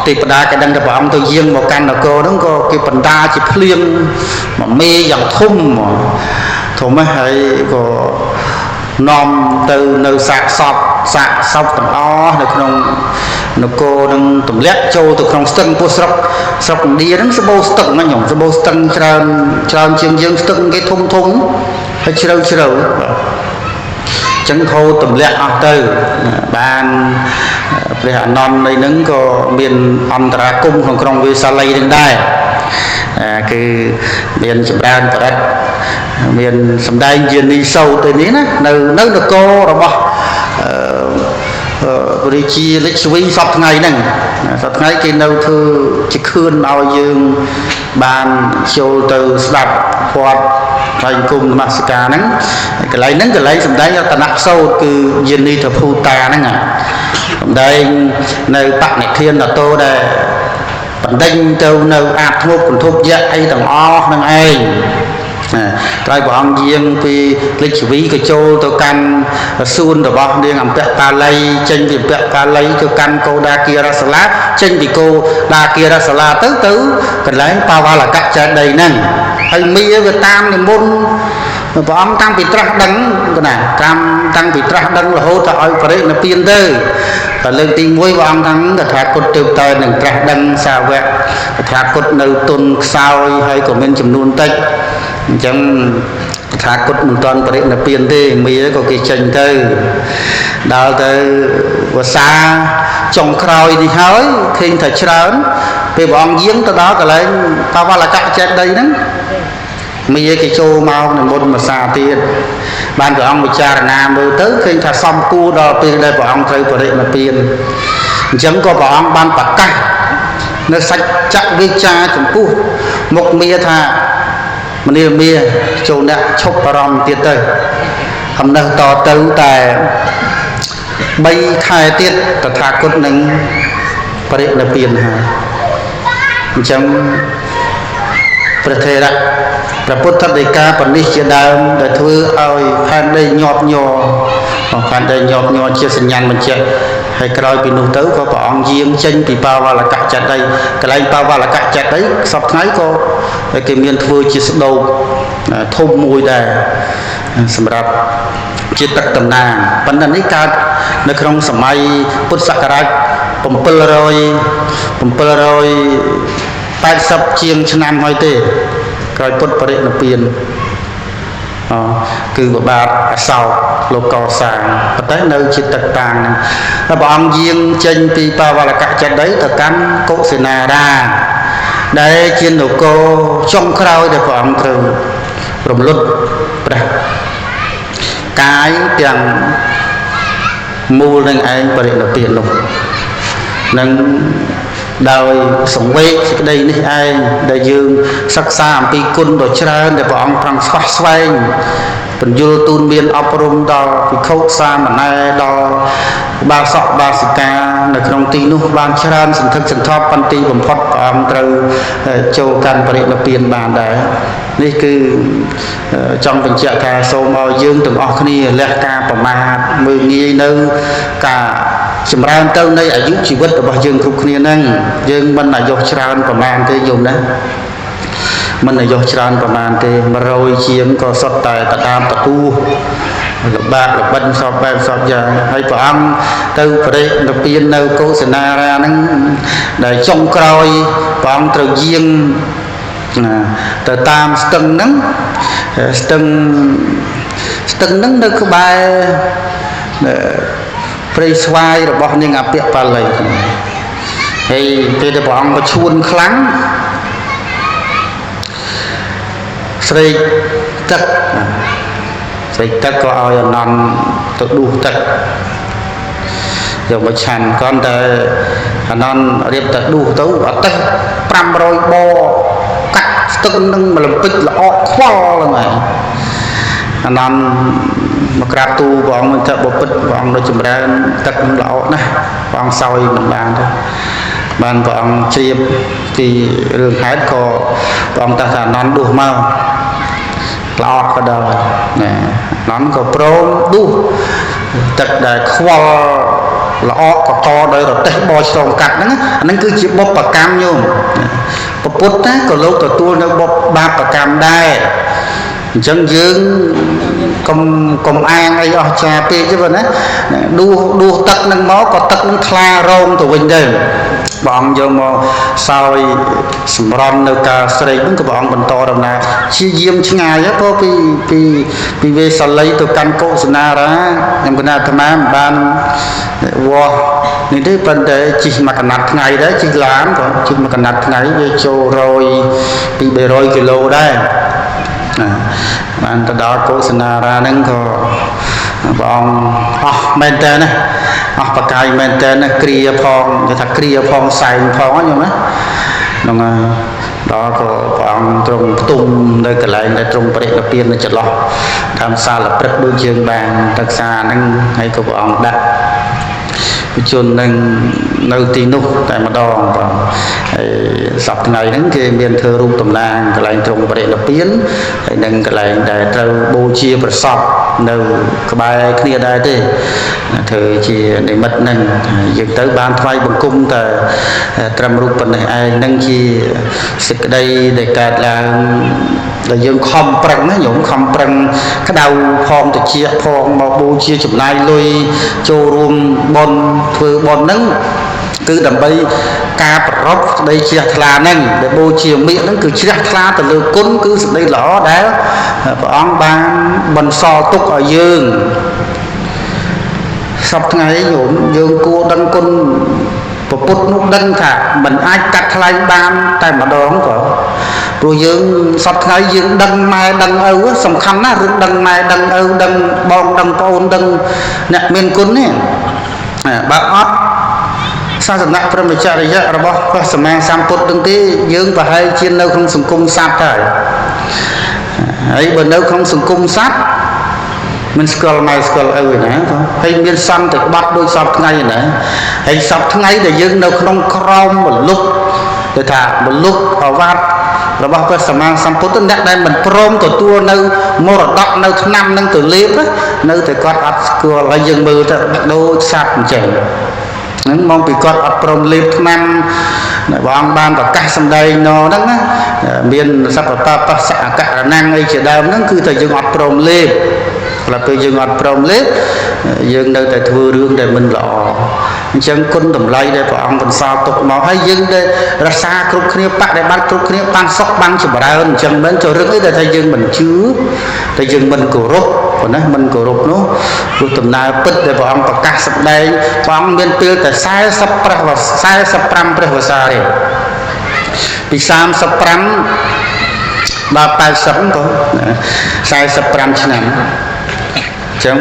ទេវតាក៏ដឹងថាព្រះអង្គទៅយាងមកកាន់នគរហ្នឹងក៏គេបណ្ដាជាភ្លៀងមួយមេយ៉ាងធំធំហ្នឹងហើយក៏នាំទៅនៅសាកសពសាកសពទាំងអស់នៅក្នុងនគរនឹងទម្លាក់ចូលទៅក្នុងស្ទឹងពោះស្រុកស្រុកឥណ្ឌាហ្នឹងសបោស្ទឹងហ្នឹងខ្ញុំសបោស្ទឹងច្រើនច្រើនជាងយើងស្ទឹងគេធំធំហើយជ្រៅជ្រៅបាទចឹងហូរទម្លាក់អស់ទៅបានព្រះអនន្តនៃហ្នឹងក៏មានអន្តរាគមក្នុងក្រុងវេសាលីនឹងដែរគឺមានចម្រើនបរិទ្ធមានសម្ដែងជានីសោតទៅនេះណានៅនៅនគររបស់អឺរាជាលិចវីសពថ្ងៃហ្នឹងសពថ្ងៃគេនៅធ្វើជាខឿនឲ្យយើងបានចូលទៅស្ដាប់វត្តថ្លៃគុំនមស្ការហ្នឹងកន្លែងហ្នឹងកន្លែងសម្ដែងរតនសោតគឺយានីទភូតាហ្នឹងសម្ដែងនៅបនិធានតោដែលបណ្ដេញទៅនៅអាបធ្មប់កន្ធប់យៈអីទាំងអស់នឹងឯងក្រោយព្រះអង្គយាងពីលិចវីក៏ចូលទៅកាន់សួនរបស់នាងអំពៈបាលីចេញពីអំពៈបាលីទៅកាន់កោដាគារសាលាចេញពីកោដាគារសាលាទៅទៅកន្លែងបាវលកចេតិយហ្នឹងហើយមាវាតាមនិមន្តព្រះអង្គតាំងពីត្រាស់ដឹងណាតាមតាំងពីត្រាស់ដឹងរហូតទៅឲ្យបរិនិព្វានទៅតែលើកទី1ព្រះអង្គថាតថាគតទើបតែនឹងត្រាស់ដឹងសាវកតថាគតនៅទុនខ្សោយហើយក៏មានចំនួនតិចអញ្ចឹងតថាគតមិនទាន់បរិនិព្វានទេមាក៏គេចេញទៅដល់ទៅវសាចុងក្រោយនេះហើយឃើញថាច្រើនពេលព្រះអង្គយាងទៅដល់កន្លែងបាវលកចេតិយហ្នឹងមាគេចូលមកនិមន្តមួយសាទៀតបានព្រះអង្គពិចារណាមើលទៅឃើញថាសំគួរដល់ពេលដែលព្រះអង្គត្រូវបរិនិព្វានអញ្ចឹងក៏ព្រះអង្គបានប្រកាសនៅសច្ចវិចាចំពោះមុខមាថាមនាលមាចូលអ្នកឈប់បារម្ភទៀតទៅអំណះតទៅតែ3ខែទៀតតថាគតនឹងបរិនិព្វានហើយអញ្ចឹងព្រះថេរៈព្រះពុទ្ធដីកាបនេះជាដើមដែលធ្វើឲ្យផែនដីញាប់ញ័រផែនដីញាប់ញ័រជាសញ្ញាណបញ្ជាក់ហើយក្រោយពីនោះទៅក៏ព្រះអង្គយាងចេញពីបាវលកចេតិយកន្លែងបាវលកចេតិយសពថ្ងៃក៏គេមានធ្វើជាស្ដូបធំមួយដែរសម្រាប់ជាទឹកតំណាងប៉ុន្តែនេះកើតនៅក្នុងសម័យពុទ្ធសករាជ780ជាងឆ្នាំហើយទេក្រោយពុទ្ធបរិនិព្វានគឺព្រះបាទអសោកលោកកសាងប៉ុន្តែនៅជាទឹកតាងហ្នឹងហើយព្រះអង្គយាងចេញពីបាវលកចេតិយទៅកាន់កុសិនារាដែលជានគរចុងក្រោយដែលព្រះអង្គត្រូវរំលត់ព្រះកាយទាំងមូលនឹងឯងបរិនិព្វាននោះនឹងដោយសង្វេគសេចក្តីនេះឯងដែលយើងសិក្សាអំពីគុណដ៏ច្រើនដែលព្រះអង្គប្រងស្វះស្វែងពន្យល់ទូនមានអប់រំដល់ភិក្ខុសាមណេរដល់បាសកបាសិកានៅក្នុងទីនោះបានច្រើនសន្ធឹកសន្ធាប់បន្ទីបំផុតព្រះអង្គត្រូវចូលកាន់បរិនិព្វានបានដែរនេះគឺចង់បញ្ជាក់ថាសូមឲ្យយើងទាំងអស់គ្នាលះការប្រមាទមើលងាយនៅការចម្រើនទៅនៃអាយុជីវិតរបស់យើងគ្រប់គ្នាហ្នឹងយើងមិនអាយុច្រើនប្រមាណទេយំណាមិនអាយុច្រើនប្រមាណទេ100ជាងក៏សុទ្ធតែតតាមតទួលំបាកលបិនសពបែបសពយ៉ាងហើយព្រះអង្គទៅបរិនិព្វាននៅកុសិនារាហ្នឹងដែលចុងក្រោយព្រះអង្គត្រូវយាងទៅតាមស្ទឹងហ្នឹងស្ទឹងហ្នឹងនៅក្បែរព្រៃស្វាយរបស់នាងអភិបាលីហើយពេលដែលព្រះអង្គប្រឈួនខ្លាំងស្រេកទឹកស្រេកទឹកក៏ឲ្យអនន្តទៅដួសទឹកយកមកឆាន់គ្រាន់តែអនន្តរៀបតែដួសទៅអតេះ500បកាត់ស្ទឹងនឹងមលំពេចល្អក់ខ្វល់ហ្នឹងឯងអនន្ត មកក្រាបទូលព្រះអង្គមិនថាបពិតព្រះអង្គនៅចម្រើនទឹកនឹងល្អណាស់ព្រះអង្គសោយមិនបានទេបានព្រះអង្គជ្រាបពីរឿងហេតុក៏ព្រះអង្គតាស់ថាអនន្តដួសមកល្អក៏ដល់ណាអនន្តក៏ព្រមដួសទឹកដែលខ្វល់ល្អកកដោយរទេះបោឆ្លងកាត់ហ្នឹងអាហ្នឹងគឺជាបុព្វកម្មញោមពពុទ្ធណាក៏លោកទទួលនៅបុព្វបាបកម្មដែរអញ្ចឹងយើងកុំអាងអីអស់ចាពេកទេបងណាដួសទឹកនឹងមកក៏ទឹកនឹងថ្លារងទៅវិញដែរព្រះអង្គយកមកសោយសម្រន់នៅការស្រេកហ្នឹងក៏ព្រះអង្គបន្តដំណើរជាយាមឆ្ងាយព្រោះពីពីពីវេសាលីទៅកាន់កុសនារាខ្ញុំគណៈអាត្មាមិនបានវាស់នេះទេប៉ុន្តែជិះមួយកណាត់ថ្ងៃដែរជិះឡានក៏ជិះមួយកណាត់ថ្ងៃវាចូល100ពី300គីឡូដែរណាបានទៅដល់កុសនារាហ្នឹងក៏ព្រះអង្គអស់មែនតើណាអស់បកាយមែនតើណាគ្រាផងគេថាគ្រាផងសែងផងញោមណាហ្នឹងដល់ក៏ព្រះអង្គទ្រង់ផ្ទុំនៅកន្លែងដែលទ្រង់បរិនិព្វាននៅចន្លោះតាមសាលព្រឹកដូចយើងបានសិក្សាហ្នឹងហើយក៏ព្រះអង្គដាក់ជននឹងនៅទីនោះតែម្ដងបាទហើយសប្តាហ៍ថ្ងៃហ្នឹងគេមានធ្វើរូបតំណាងកន្លែងទ្រង់បរិនិព្វានហើយនឹងកន្លែងដែលត្រូវបូជាប្រសពនៅក្បែរគ្នាដែរទេធ្វើជានិមិត្តហ្នឹងយើងទៅបានថ្វាយបង្គំតែត្រឹមរូបប៉ុណ្ណេះឯងហ្នឹងជាសេចក្តីដែលកើតឡើងដែលយើងខំប្រឹងណាញោមខំប្រឹងក្តៅផងតិចផងមកបូជាចំណាយលុយចូលរួមបុណ្យធ្វើបុណ្យហ្នឹងគឺដើម្បីការប្រពស្ដីជ្រះថ្លាហ្នឹងដែលបូជាមិហ្នឹងគឺជ្រះថ្លាទៅលើគុណគឺស្ដីល្អដែលព្រះអង្គបានបន្សល់ទុកឲ្យយើងសប្តាហ៍ថ្ងៃញោមយើងគួរដឹងគុណពពុទ្ធនោះដឹងថាមិនអាចកាត់ថ្លៃបានតែម្ដងក៏ព្រោះយើងសប្តាហ៍ថ្ងៃយើងដឹងម៉ែដឹងឪសំខាន់ណាស់រឿងដឹងម៉ែដឹងឪដឹងបងដឹងប្អូនដឹងអ្នកមានគុណនេះបើអត់សាសនៈព្រហ្មចរិយៈរបស់ព្រះសម្មាសម្ពុទ្ធនឹងទេយើងប្រហែលជានៅក្នុងសង្គមសត្វហើយហើយបើនៅក្នុងសង្គមសត្វមិនស្គាល់ម៉ែស្គាល់ឪឯណាហើយមានសន្តិបត្តិដូចសពថ្ងៃណាហើយសពថ្ងៃដែលយើងនៅក្នុងក្រោមមលុបគេថាមលុបអវាទរបស់ព្រះសម្មាសម្ពុទ្ធអ្នកដែលមិនព្រមទទួលនៅមរតកនៅឆ្នាំនឹងទៅលេបនៅតែគាត់អត់ស្គាល់ហើយយើងមើលទៅដូចសត្វអញ្ចឹងហ្នឹងមកពីគាត់អត់ព្រមលេបឆ្នាំព្រះអង្គបានប្រកាសសម្ដែងណហ្នឹងណាមានសពតបសអករណាំងអីជាដើមហ្នឹងគឺតែយើងអត់ព្រមលេបដល់ពេលយើងអត់ព្រមលេបយើងនៅតែធ្វើរឿងដែលមិនល្អអញ្ចឹងគុណតម្លៃដែលព្រះអង្គបន្សល់ទុកមកហើយយើងដែលរក្សាគ្រប់គ្នាបដិបត្តិគ្រប់គ្នាបានសុខបានចម្រើនអញ្ចឹងមិនចូលរឿងអីដែលថាយើងមិនជឿតែយើងមិនគោរពប៉ុណ្ណាមិនគោរពនោះព្រោះដំណើរពិតដែលព្រះអង្គប្រកាសសម្ដែងព្រះអង្គមានពេលតែ45ព្រះវស្សាទេពី35ដល់80ក៏45ឆ្នាំចឹង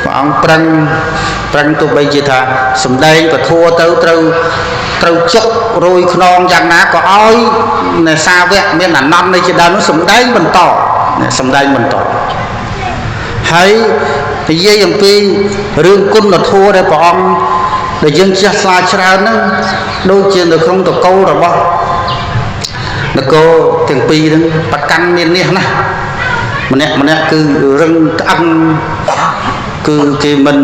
ព្រះអង្គប្រឹងទោះបីជាថាសម្ដែងពធទៅត្រូវចុករយខ្នងយ៉ាងណាក៏ឲ្យអ្នកសាវកមានអានន្ទនៃជាដើមនោះសម្ដែងបន្តសម្ដែងបន្តហើយនិយាយអំពីរឿងគុណធម៌ដែលព្រះអង្គដែលយើងចេះស្លាច្រើនហ្នឹងដូចជានៅក្នុងតកូលរបស់នគរទាំងពីរហ្នឹងប្រកាន់មាននេះណាម្នាក់ម្នាក់គឺរឹងត្អឹងគឺគេមិន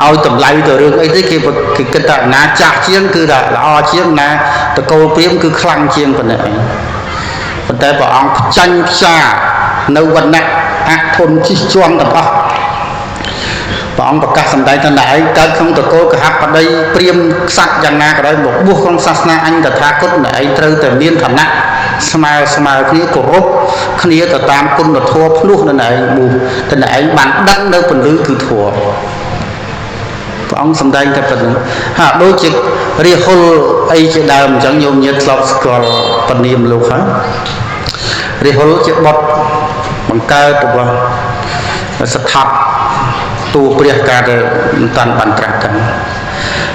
ឲ្យតម្លៃទៅរឿងអីទេគេគិតថាណាចាស់ជាងគឺថាល្អជាងណាតកូលព្រាមគឺខ្លាំងជាងប៉ុណ្ណេះប៉ុន្តែព្រះអង្គផ្ចាញ់ផ្សានៅវណ្ណៈអធនជិះជាន់ទាំងអស់ព្រះអង្គប្រកាសសម្ដែងថាណែឯងកើតក្នុងតកូលកហបតីព្រាមខ្សាត់យ៉ាងណាក៏ដោយមកបួសក្នុងសាសនាអញតថាគតណែឯងត្រូវតែមានឋានៈស្មើគ្នាគោរពគ្នាទៅតាមគុណធម៌ភ្លោះនៅឯងបួសតែឯងបានដឹងនៅពន្លឺគឺធម៌ព្រះអង្គសម្ដែងតែប៉ុណ្្នឹងហាក់ដូចជារាហុលអីជាដើមអញ្ចឹងញោមញាតិធ្លាប់ស្គាល់ពនាមលោកហើយរាហុលជាបុត្របង្កើតរបស់ស្ថាបតួព្រះការដែលមិនតាន់បានត្រាស់ទាំង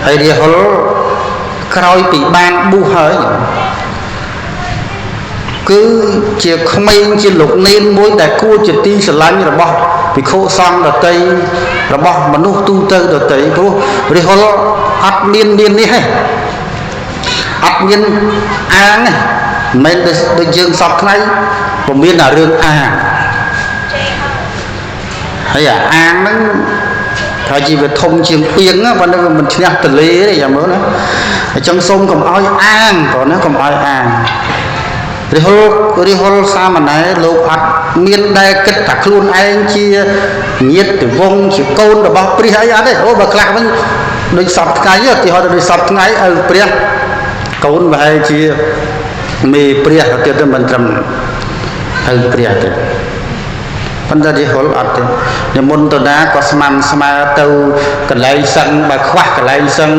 ហើយរាហុលក្រោយពីបានបួសហើយគឺជាក្មេងជាលោកនេនមួយដែលគួរជាទីស្រឡាញ់របស់ ភិក្ខុសង្ឃដតីរបស់មនុស្សទូទៅដតីព្រោះរិហុលអត់មានមាននេះទេអត់មានអាងទេមិនមែនដូចយើងសពថ្ងៃពុំមានអារឿងអាងហើយអាអាងហ្នឹងថាជាវាធំជាងពីងប៉ុន្តែវាមិនឈ្នះទលេទេយ៉ាងមើលណាអញ្ចឹងសូមកុំឲ្យអាងបងណាកុំឲ្យអាងរិហុលរិហុលសាមណេរលោកអត់មានដែលគិតថាខ្លួនឯងជាញាតិវង្សជាកូនរបស់ព្រះអីអត់ទេអូបើខ្លះវិញដូចសពថ្ងៃឧទាហរណ៍ដូចសពថ្ងៃឪព្រះកូនប្រហែលជាមេព្រះទៅទៀតមិនត្រឹមឪព្រះទេប៉ុន្តែរិហុលអត់ទេនិមន្តទៅណាក៏ស្មានស្មើទៅកន្លែងសឹងបើខ្វះកន្លែងសឹង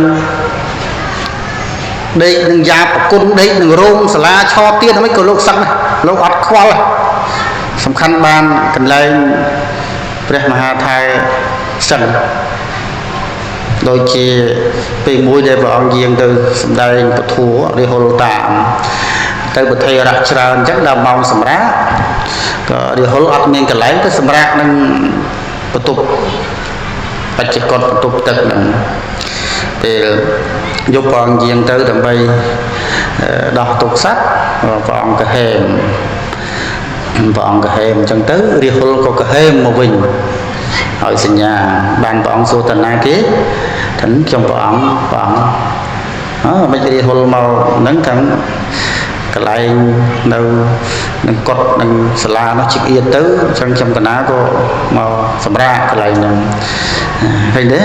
ដេកនឹងយ៉ាប្រគុណដេកនឹងរោងសាលាឆទៀតហ្នឹងក៏លោកសឹងដែរលោកអត់ខ្វល់សំខាន់បានកន្លែងព្រះមហាថែសឹងដូចជាពេលមួយដែលព្រះអង្គយាងទៅសម្ដែងពធរិហុលតាមទៅប្រធេរៈច្រើនអញ្ចឹងដល់ម៉ោងសម្រាកក៏រិហុលអត់មានកន្លែងទៅសម្រាកនឹងបន្ទប់បច្ចកតបន្ទប់ទឹកហ្នឹងពេលយកព្រះអង្គយាងទៅដើម្បីដោះទុកសត្វព្រះអង្គក៏ហេមព្រះអង្គក៏ហេមអញ្ចឹងទៅរិហុលក៏កហេមមកវិញហើយសញ្ញាបានព្រះអង្គសួរតណាគេថាខ្ញុំព្រះអង្គព្រះអង្គអើមិនរិហុលមកហ្នឹងខាងកន្លែងនៅនឹងកុដនឹងសាលានោះជិះអៀតទៅអញ្ចឹងខ្ញុំកណាក៏មកសម្រាកកន្លែងហ្នឹងឃើញទេ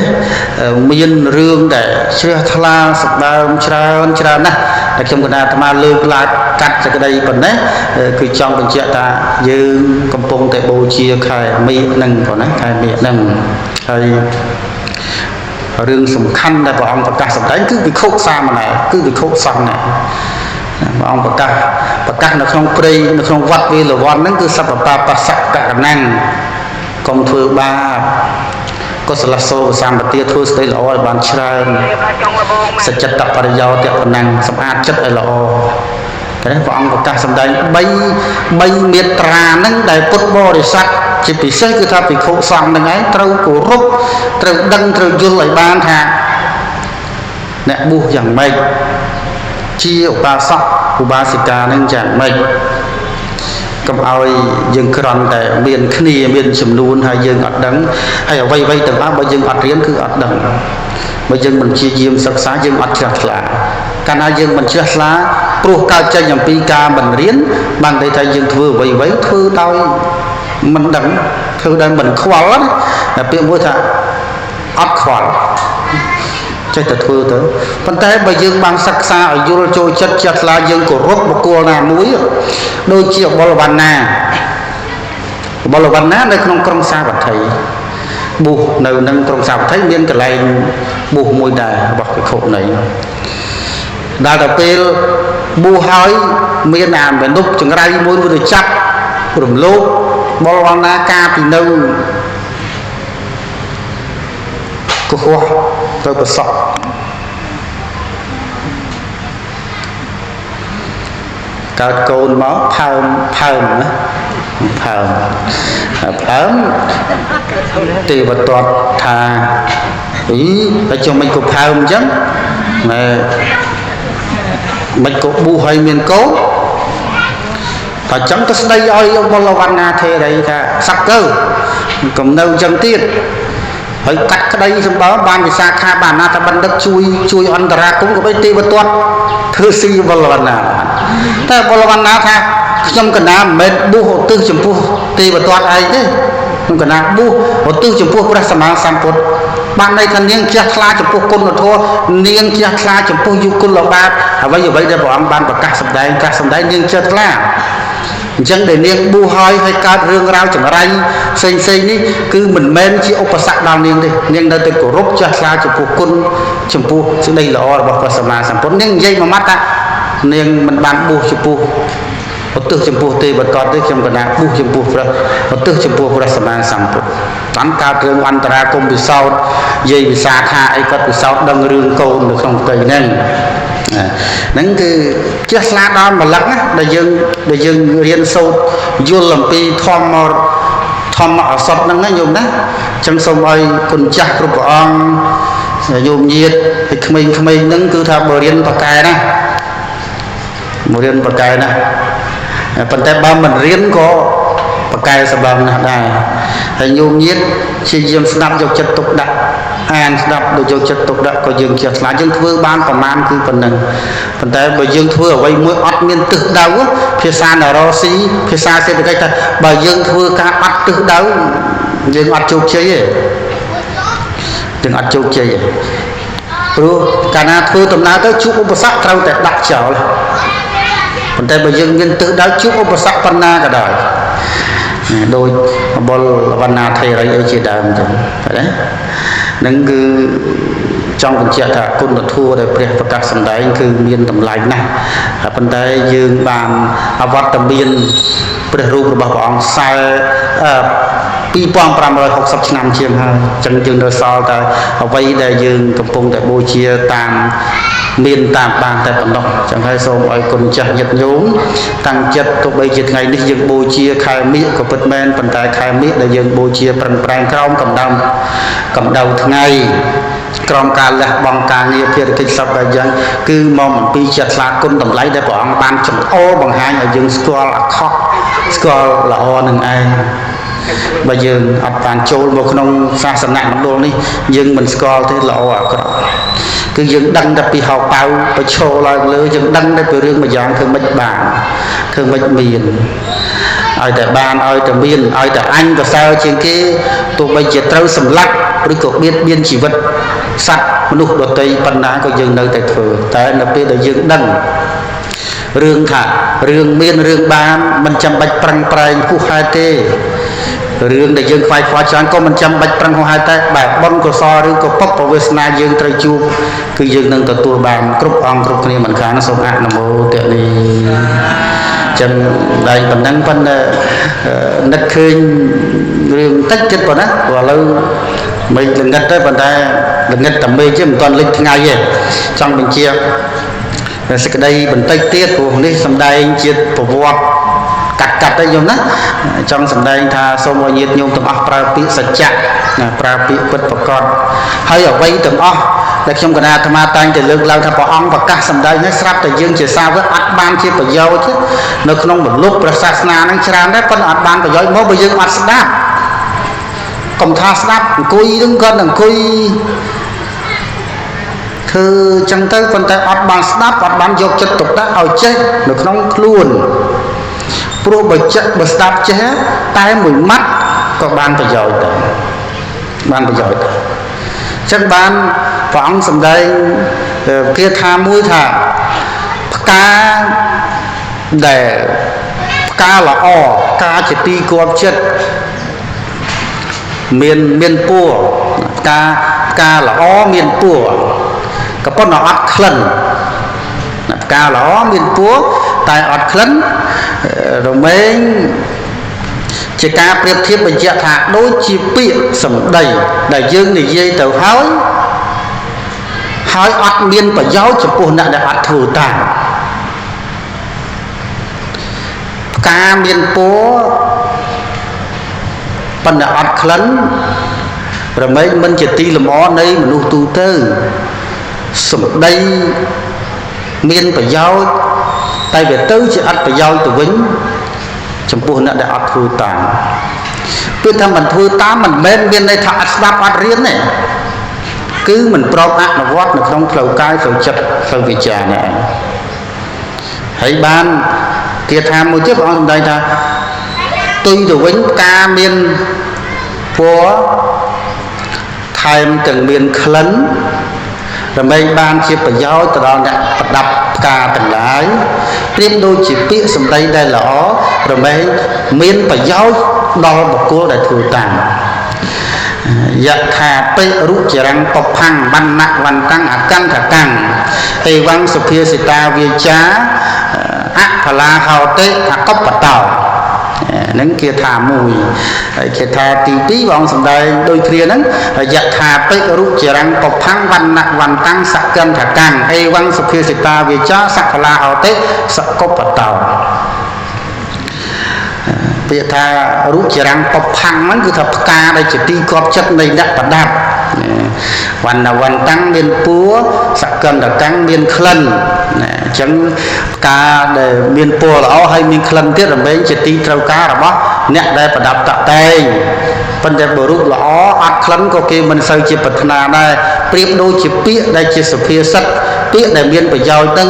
មានរឿងដែលជ្រះថ្លាសម្ដើមច្រើនច្រើនណាស់តែខ្ញុំកណាអាត្មាលើកឡើងកាត់សេចក្តីប៉ុណ្ណេះគឺចង់បញ្ជាក់ថាយើងកំពុងតែបូជាខែមេឃហ្នឹងបងណាខែមេឃហ្នឹងហើយរឿងសំខាន់ដែលព្រះអង្គប្រកាសសម្ដែងគឺភិក្ខុសាមណេរគឺភិក្ខុសង្ឃណាព្រះអង្គប្រកាសនៅក្នុងព្រៃនៅក្នុងវត្តវេលវ័នហ្នឹងគឺសពបាបសករណੰកុំធ្វើបាបកុសលសូសម្បទាធ្វើស្ដីល្អឲ្យបានច្រើនសច្ចត្តបរិយោទប៉ុណ្ណឹងសម្អាតចិត្តឲ្យល្អតែព្រះអង្គប្រកាសសម្ដែង3មាត្រាហ្នឹងដែលពុទ្ធបរិស័ទជាពិសេសគឺថាភិក្ខុសង្ឃហ្នឹងឯងត្រូវគោរពត្រូវដឹងត្រូវយល់ឲ្យបានថាអ្នកបួសយ៉ាងម៉េចជាឧបាសកឧបាសិកានឹងយ៉ាងម៉េចកុំឲ្យយើងក្រន់តែមានគ្នាមានចំនួនហើយយើងអត់ដឹងហើយអ្វីៗទាំងអស់បើយើងអត់រៀនគឺអត់ដឹងបើយើងមិនព្យាយាមសិក្សាយើងអត់ជ្រះថ្លាកាលណាយើងមិនជ្រះថ្លាព្រោះកើតចេញអំពីការមិនរៀនបានន័យថាយើងធ្វើអ្វីៗធ្វើដោយមិនដឹងធ្វើដោយមិនខ្វល់ណាពាក្យមួយថាអត់ខ្វល់ចេះតែធ្វើទៅប៉ុន្តែបើយើងបានសិក្សាឲ្យយល់ចូលចិត្តជ្រះថ្លាយើងគោរពបុគ្គលណាមួយដូចជាបុលវណ្ណាបុលវណ្ណានៅក្នុងក្រុងសាវត្ថីបួសនៅនឹងក្រុងសាវត្ថីមានកន្លែងបួសមួយដែររបស់ភិក្ខុនៃដល់ទៅពេលបួសហើយមានអាមនុស្សចង្រៃមួយមួយទៅចាប់រំលោភបុលវណ្ណាកាពីនៅកុហកទៅប្រសក់កើតកូនមកផើមផើមណាផើមផើមទេវទត្តថាអីតែចុះមិនក៏ផើមអញ្ចឹងណែមិនក៏បួសហើយមានកូនតែអញ្ចឹងទៅស្ដីឲ្យបុលវណ្ណាធេរីថាសក្កើកុំនៅអញ្ចឹងទៀតហើយកាត់ក្តីសម្បើបានវិសាខាបានណាថាបណ្ឌិតជួយអន្តរាគមក៏បីទេវទត្តធ្វើស៊ីបុលវណ្ណាតែបុលវណ្ណាថាខ្ញុំកណាមិនមែនបួសឧទ្ទិសចំពោះទេវទត្តឯងទេខ្ញុំកណាបួសឧទ្ទិសចំពោះព្រះសម្មាសម្ពុទ្ធបានន័យថានាងជ្រះថ្លាចំពោះគុណធម៌នាងជ្រះថ្លាចំពោះយុគលបាបអ្វីអ្វីដែលព្រះអង្គបានប្រកាសសម្ដែងកាសសម្ដែងនាងជ្រះថ្លាអញ្ចឹងដែលនាងបួសហើយហើយកើតរឿងរ៉ាវចង្រៃផ្សេងផ្សេងនេះគឺមិនមែនជាឧបសគ្គដល់នាងទេនាងនៅតែគោរពជ្រះថ្លាចំពោះគុណចំពោះសេចក្តីល្អរបស់ព្រះសម្មាសម្ពុទ្ធនាងនិយាយមួយម៉ាត់ថានាងមិនបានបួសចំពោះឧទ្ទិសចំពោះទេវទត្តទេខ្ញុំកណាបួសចំពោះព្រះឧទ្ទិសចំពោះព្រះសម្មាសម្ពុទ្ធបានកើតរឿងអន្តរាគមពិសោធន៍យាយវិសាខាអីគាត់ពិសោធន៍ដឹងរឿងកូននៅក្នុងផ្ទៃហ្នឹងហ្នឹងគឺជ្រះថ្លាដល់ម្លឹកណាដែលយើងរៀនសូត្រយល់អំពីធម៌ ធម្មឱសថហ្នឹងណាញោមណាអញ្ចឹងសូមឲ្យគុណចាស់គ្រប់ព្រះអង្គញោមញាតហើយក្មេងៗហ្នឹងគឺថាបើរៀនបកែណាមករៀនបកែណាប៉ុន្តែបើមិនរៀនក៏បកែសម្បើមណាស់ដែរហើយញោមញាតជាយាមស្ដាប់យកចិត្តទុកដាក់អានស្ដាប់ដូចយកចិត្តទុកដាក់ក៏យើងចេះស្លាយើងធ្វើបានប្រមាណគឺប៉ុណ្ណឹងប៉ុន្តែបើយើងធ្វើអ្វីមួយអត់មានទិសដៅភាសានរស៊ីភាសាសេដ្ឋកិច្ចថាបើយើងធ្វើការអត់ទិសដៅយើងអត់ជោគជ័យទេយើងអត់ជោគជ័យទេព្រោះកាលណាធ្វើដំណើរទៅជួបឧបសគ្គត្រូវតែដាក់ចោលប៉ុន្តែបើយើងមានទិសដៅជួបឧបសគ្គប៉ុណ្ណាក៏ដោយដូចអបុលវណ្ណាថេរីអីជាដើមអញ្ចឹងណានឹងគឺចង់បញ្ជាក់ថាគុណធម៌ដែលព្រះប្រកាសសម្ដែងគឺមានតម្លៃណាស់ប៉ុន្តែយើងបានអវត្តមានព្រះរូបរបស់ព្រះអង្គ2560ឆ្នាំជាងហើយអញ្ចឹងយើងនៅសល់តែអ្វីដែលយើងកំពុងតែបូជាតាមមានតាមបានតែប៉ុណ្ណោះចឹងហើយសូមឲ្យគុណចាស់ញាតិញោមតាំងចិត្តទោះបីជាថ្ងៃនេះយើងបូជាខែមិញក៏ពិតមែនប៉ុន្តែខែមិញដែលយើងបូជាប្រឹងប្រែងក្រោមកម្ដៅថ្ងៃក្រោមការលះបង់ការងារភារកិច្ចសពបែបយ៉ាងគឺមកអំពីចិត្តស្លាគុណតម្លៃដែលព្រះអង្គបានចង្អុលបង្ហាញឲ្យយើងស្គាល់អាខុសស្គាល់ល្អនឹងឯងបើយើងអត់បានចូលមកក្នុងសាសនមណ្ឌលនេះយើងមិនស្គាល់ទេល្អអាក្រក់គឺយើងដឹងតែពីហៅប៉ៅប្រឈរឡើងលើយើងដឹងតែពីរឿងមួយយ៉ាងធ្វើម៉េចបានធ្វើម៉េចមានឲ្យតែបានឲ្យតែមានឲ្យតែអញប្រសើរជាងគេទោះបីជាត្រូវសម្លាប់ឬក៏បៀតបៀនជីវិតសត្វមនុស្សដទៃប៉ុណ្ណាក៏យើងនៅតែធ្វើតែនៅពេលដែលយើងដឹងរឿងថារឿងមានរឿងបានមិនចាំបាច់ប្រឹងប្រែងហួសហេតុទេរឿងដែលយើងខ្វាយខ្វល់ច្រើនក៏មិនចាំបាច់ប្រឹងហួសហេតុតែបែបបុណ្យកុសលឬក៏បុព្វវាសនាយើងត្រូវជួបគឺយើងនឹងទទួលបានគ្រប់អង្គគ្រប់គ្នាមិនខានសូមអនុមោទនាចឹងដែងប៉ុណ្ណឹងប៉ុន្តែនឹកឃើញរឿងតិចចិត្តប៉ុណ្ណាព្រោះឥឡូវមិនល្ងិតទេប៉ុន្តែល្ងិតតែមេឃទេមិនទាន់លិចថ្ងៃទេចង់បញ្ជាក់សេចក្តីបន្តិចទៀតព្រោះនេះសំដែងជាប្រវត្តិកាត់ទៅញោមណាចង់សម្ដែងថាសូមឲ្យញាតិញោមទាំងអស់ប្រើពាក្យសច្ចៈណាប្រើពាក្យពិតប្រាកដហើយអ្វីទាំងអស់ដែលខ្ញុំកណាអាត្មាតែងតែលើកឡើងថាព្រះអង្គប្រកាសសម្ដែងឲ្យស្រាប់តែយើងជាសាវកអត់បានជាប្រយោជន៍នៅក្នុងមលុបព្រះសាសនាហ្នឹងច្រើនដែរប៉ុន្តែអត់បានប្រយោជន៍មកបើយើងអត់ស្ដាប់កុំថាស្ដាប់អង្គុយហ្នឹងគាត់អង្គុយធ្វើចឹងទៅប៉ុន្តែអត់បានស្ដាប់អត់បានយកចិត្តទុកដាក់ឲ្យចេះនៅក្នុងខ្លួនព្រោះបើចេះបើស្ដាប់ចេះតែមួយម៉ាត់ក៏បានប្រយោជន៍ដែរបានប្រយោជន៍ដែរចឹងបានព្រះអង្គសម្ដែងគាថាមួយថាផ្កាដែលផ្កាល្អផ្កាជាទីគាប់ចិត្តមានពណ៌ផ្កាល្អមានពណ៌ក៏ប៉ុន្តែអត់ក្លិនផ្កាល្អមានពណ៌តែអត់ក្លិនរមែងជាការប្រៀបធៀបបញ្ជាក់ថាដូចជាពាក្យសម្ដីដែលយើងនិយាយទៅហើយអត់មានប្រយោជន៍ចំពោះអ្នកដែលអត់ធ្វើតាមផ្កាមានពណ៌ប៉ុន្តែអត់ក្លិនរមែងមិនជាទីលម្អនៃមនុស្សទូទៅសម្ដីមានប្រយោជន៍តែវាទៅជាអត់ប្រយោជន៍ទៅវិញចំពោះអ្នកដែលអត់ធ្វើតាមគឺថាមិនធ្វើតាមមិនមែនមានន័យថាអត់ស្ដាប់អត់រៀនទេគឺមិនព្រមអនុវត្តនៅក្នុងផ្លូវកាយផ្លូវចិត្តផ្លូវវិញ្ញាណនេះឯងហើយបានគាថាមួយទៀតព្រះអង្គសម្ដែងថាទុយទៅវិញផ្កាមានពណ៌ថែមទាំងមានក្លិនដើម្បីបានជាប្រយោជន៍ទៅដល់អ្នកប្រដាប់ផ្កាទាំងឡាយប្រៀបដូចជាពាក្យសម្ដីដែលល្អរមែងមានប្រយោជន៍ដល់បុគ្គលដែលធ្វើតាមយថាពិរុចរੰពផੰវណ្ណៈវន្តੰអកន្ធកੰអេវੰសុភាសិតាវាចាអផលាហោតិអកបតោហ្នឹងគាថាមួយហើយគាថាទី2ព្រះអង្គសម្ដែងដូចគ្នាហ្នឹងយថាពិរុចរੰពផੰវណ្ណៈវន្តੰសកន្ធកੰអេវੰសុភាសិតាវាចាសកលាហោតិសកបតោព ពាក្យថារុចរាំងពផាំងហ្នឹងគឺថាផ្កាដែលជាទីគាប់ចិត្តនៃអ្នកប្រដាប់វណ្ណវន្តੰមានពួរសកន្តកੰមានក្លិនណាអញ្ចឹងផ្កាដែលមានពណ៌ល្អហើយមានក្លិនទៀតរមែងជាទីត្រូវការរបស់អ្នកដែលប្រដាប់តាក់តែងប៉ុន្តែបើរូបល្អអត់ក្លិនក៏គេមិនសូវជាប្រាថ្នាដែរប្រៀបដូចជាពាក្យដែលជាសុភាសិតពាក្យដែលមានប្រយោជន៍នឹង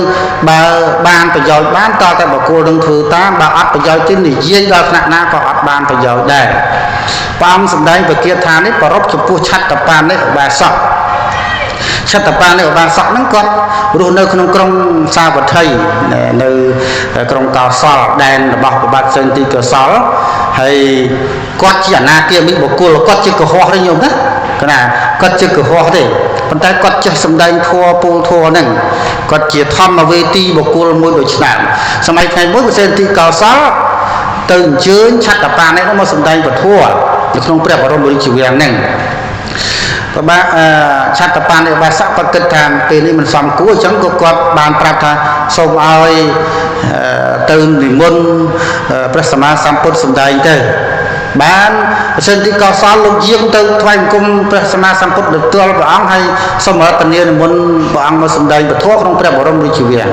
បើបានប្រយោជន៍បានតតែបុគ្គលនឹងធ្វើតាមបើអត់ប្រយោជន៍ទេនិយាយដល់ថ្នាក់ណាក៏អត់បានប្រយោជន៍ដែរព្រះអង្គសម្ដែងពគាថានេះប្រពចំពោះឆត្តបានិឧបាសកឆត្តបានិឧបាសកហ្នឹងគាត់រស់នៅក្នុងក្រុងសាវត្ថីនៅក្រុងកោសលដែនរបស់ព្រះបាទសែនទីកោសលហើយគាត់ជាអនាគាមិបុគ្គលគាត់ជាកុហកទេញោមណាកណាគាត់ជាកុហកទេប៉ុន្តែគាត់ចេះសម្ដែងធម៌ពូលធម៌ហ្នឹងគាត់ជាធម្មវេទីបុគ្គលមួយដូចឆ្នាំសម័យថ្ងៃមួយព្រះសែនទីកោសលទៅអញ្ជើញឆត្តបានិមកសម្ដែងពធនៅក្នុងព្រះបរមរាជវាំងហ្នឹងព្រះបាទឆត្តបានិឧបាសកគាត់គិតថាពេលនេះមិនសមគួរអញ្ចឹងក៏គាត់បានប្រាប់ថាសូមឲ្យទៅនិមន្តព្រះសម្មាសម្ពុទ្ធសម្ដែងទៅបានប្រសិទ្ធិកោសលលោកយាងទៅថ្វាយបង្គំព្រះសម្មាសម្ពុទ្ធទទួលព្រះអង្គហើយសូមរតនានិមន្តព្រះអង្គមកសម្ដែងពធក្នុងព្រះបរមរាជវាំង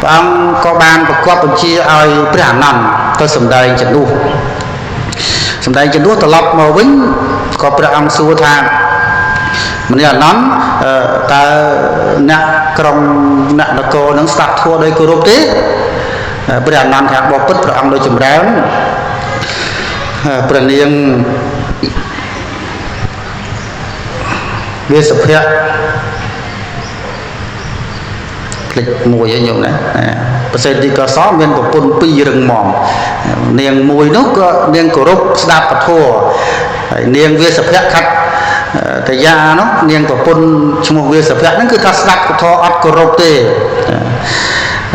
ព្រះអង្គក៏បានប្រកបបញ្ជាឲ្យព្រះអានន្ទទៅសម្ដែងជំនួសសម្ដែងជំនួសត្រឡប់មកវិញក៏ព្រះអង្គសួរថាមនីអានន្ទតើអ្នកក្រុងអ្នកនគរនឹងស្ដាប់ធម៌ដោយគោរពទេព្រះអានន្ទថាបបិទ្ធព្រះអង្គដោយចម្រើនព្រះនាងវាសភៈភ្លេចមួយឯងញោមណាប្រសិទ្ធិកសមានប្រពន្ធពីររឹងមាំនាងមួយនោះក៏នាងគោរពស្ដាប់ពធហើយនាងវាសភៈខាត់តាយានោះនាងប្រពន្ធឈ្មោះវាសភៈហ្នឹងគឺថាស្ដាប់ពធអត់គោរពទេ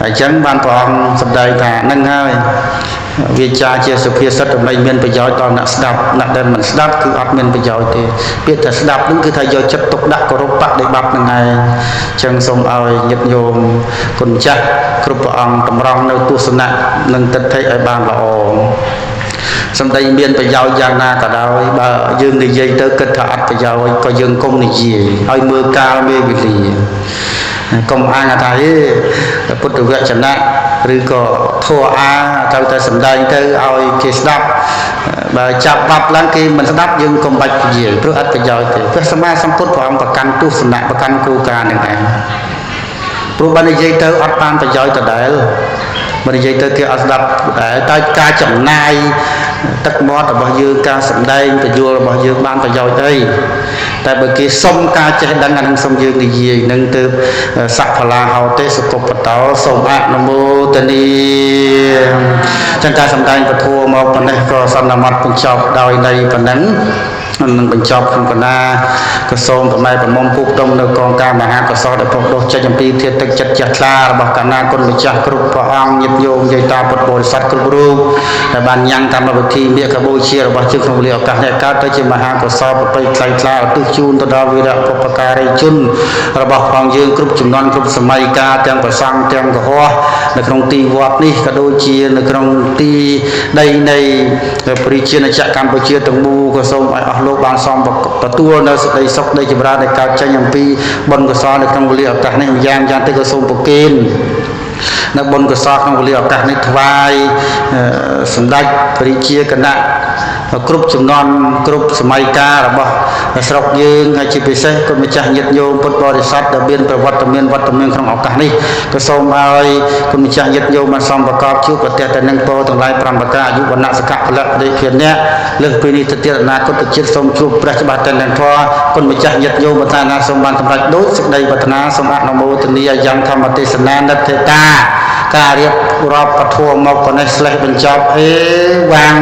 អញ្ចឹងបានព្រះអង្គសម្ដែងថាហ្នឹងហើយវាចាជាសុភាសិតដើម្បីមានប្រយោជន៍ដល់អ្នកស្ដាប់អ្នកដែលមិនស្ដាប់គឺអត់មានប្រយោជន៍ទេពាក្យថាស្ដាប់ហ្នឹងគឺថាយកចិត្តទុកដាក់គោរពបដិបត្តិហ្នឹងឯងអញ្ចឹងសូមឲ្យញាតិញោមគុណចាស់គ្រប់ព្រះអង្គតម្រង់នៅទស្សនៈនិងទិដ្ឋិឲ្យបានល្អសម្ដីមានប្រយោជន៍យ៉ាងណាក៏ដោយបើយើងនិយាយទៅគិតថាអត់ប្រយោជន៍ក៏យើងកុំនិយាយឲ្យមើលកាលមេវេលាកុំអាងថាហេពុទ្ធវចនៈឬក៏ធម៌អាត្រូវតែសម្ដែងទៅឲ្យគេស្ដាប់បើចាប់បាប់ឡើងគេមិនស្ដាប់យើងកុំបាច់និយាយព្រោះអត់ប្រយោជន៍ទេព្រះសម្មាសម្ពុទ្ធព្រះអង្គប្រកាន់ទស្សនៈប្រកាន់គោលការណ៍នឹងឯងព្រោះបើនិយាយទៅអត់បានប្រយោជន៍ដដែលបើនិយាយទៅគេអត់ស្ដាប់ដែរតែការចំណាយទឹកមាត់របស់យើងការសម្ដែងពយល់របស់យើងបានប្រយោជន៍អីតែបើគេសុំការចេះដឹងអានឹងសុំយើងនិយាយនឹងទៅសក្ផលាហោទេសកុបតោសូមអនុមោទនាចឹងការសម្ដែងពធមកប៉ុណ្ណេះក៏សន្មត់បញ្ចប់ដោយន័យប៉ុណ្ណឹងនឹងបញ្ចប់ក្នុងកណាក៏សូមប្រម៉ែប្រមុំពុកដុំនៅកងការមហាកុសលដែលពុកដុសចេញអំពីធាតុទឹកចិត្តចាស់ថ្លារបស់កណាគុណម្ចាស់គ្រប់ព្រះអង្គញាតិញោមយាយតាពុទ្ធបរិស័ទគ្រប់រូបដែលបានញ៉ាំងកម្មវិធីមាគបូជារបស់ជើងក្នុងវេលាឱកាសនេះកើតទៅជាមហាកុសលប្រពៃថ្លៃថ្លាឧទ្ទិសជូនទៅដល់វីរៈបុព្វការីជនរបស់ផងយើងគ្រប់ចំនួនគ្រប់សម័យកាលទាំងប្រសង់ទាំងកុហកនៅក្នុងទីវត្តនេះក៏ដូចជានៅក្នុងទីដីនៃប្រជាណាចក្រកម្ពុជាទាំងមូលក៏សូមឲ្យអស់លោកបានសំទទួលនៅសេចក្តីសុខនៃចម្រើនដែលកើតចេញអំពីបុណ្យកុសលនៅក្នុងវេលាឱកាសនេះយ៉ាងយ៉ាងទៅក៏សូមប្រគេននៅបុណ្យកុសលក្នុងវេលាឱកាសនេះថ្វាយសម្ដេចព្រះរាជាគណៈគ្រប់ចំនួនគ្រប់សម័យកាលរបស់ស្រុកយើងហើយជាពិសេសគុណម្ចាស់ញាតិញោមពុទ្ធបរិស័ទដែលមានប្រវត្តិមានវត្តមានក្នុងឱកាសនេះក៏សូមឲ្យគុណម្ចាស់ញាតិញោមបានសំប្រកបជួបប្រទះតែនឹងពរទាំងឡាយ5ប្រការអាយុវណ្ណៈសុខៈពលៈបដិភានៈលើសពីនេះទៅទៀតអនាគតជាតិសូមជួបព្រះច្បាស់តែនឹងធម៌គុណម្ចាស់ញាតិញោមប្រាថ្នាសូមបានសម្រេចដូចសេចក្តីប្រាថ្នាសូមអនុមោទនាយ៉ាងធម្មទេសនានិទ្ធិតាការរៀបរាប់ពធមកប៉ុណ្ណេះស្លេះបញ្ចប់អេវ៉ាំង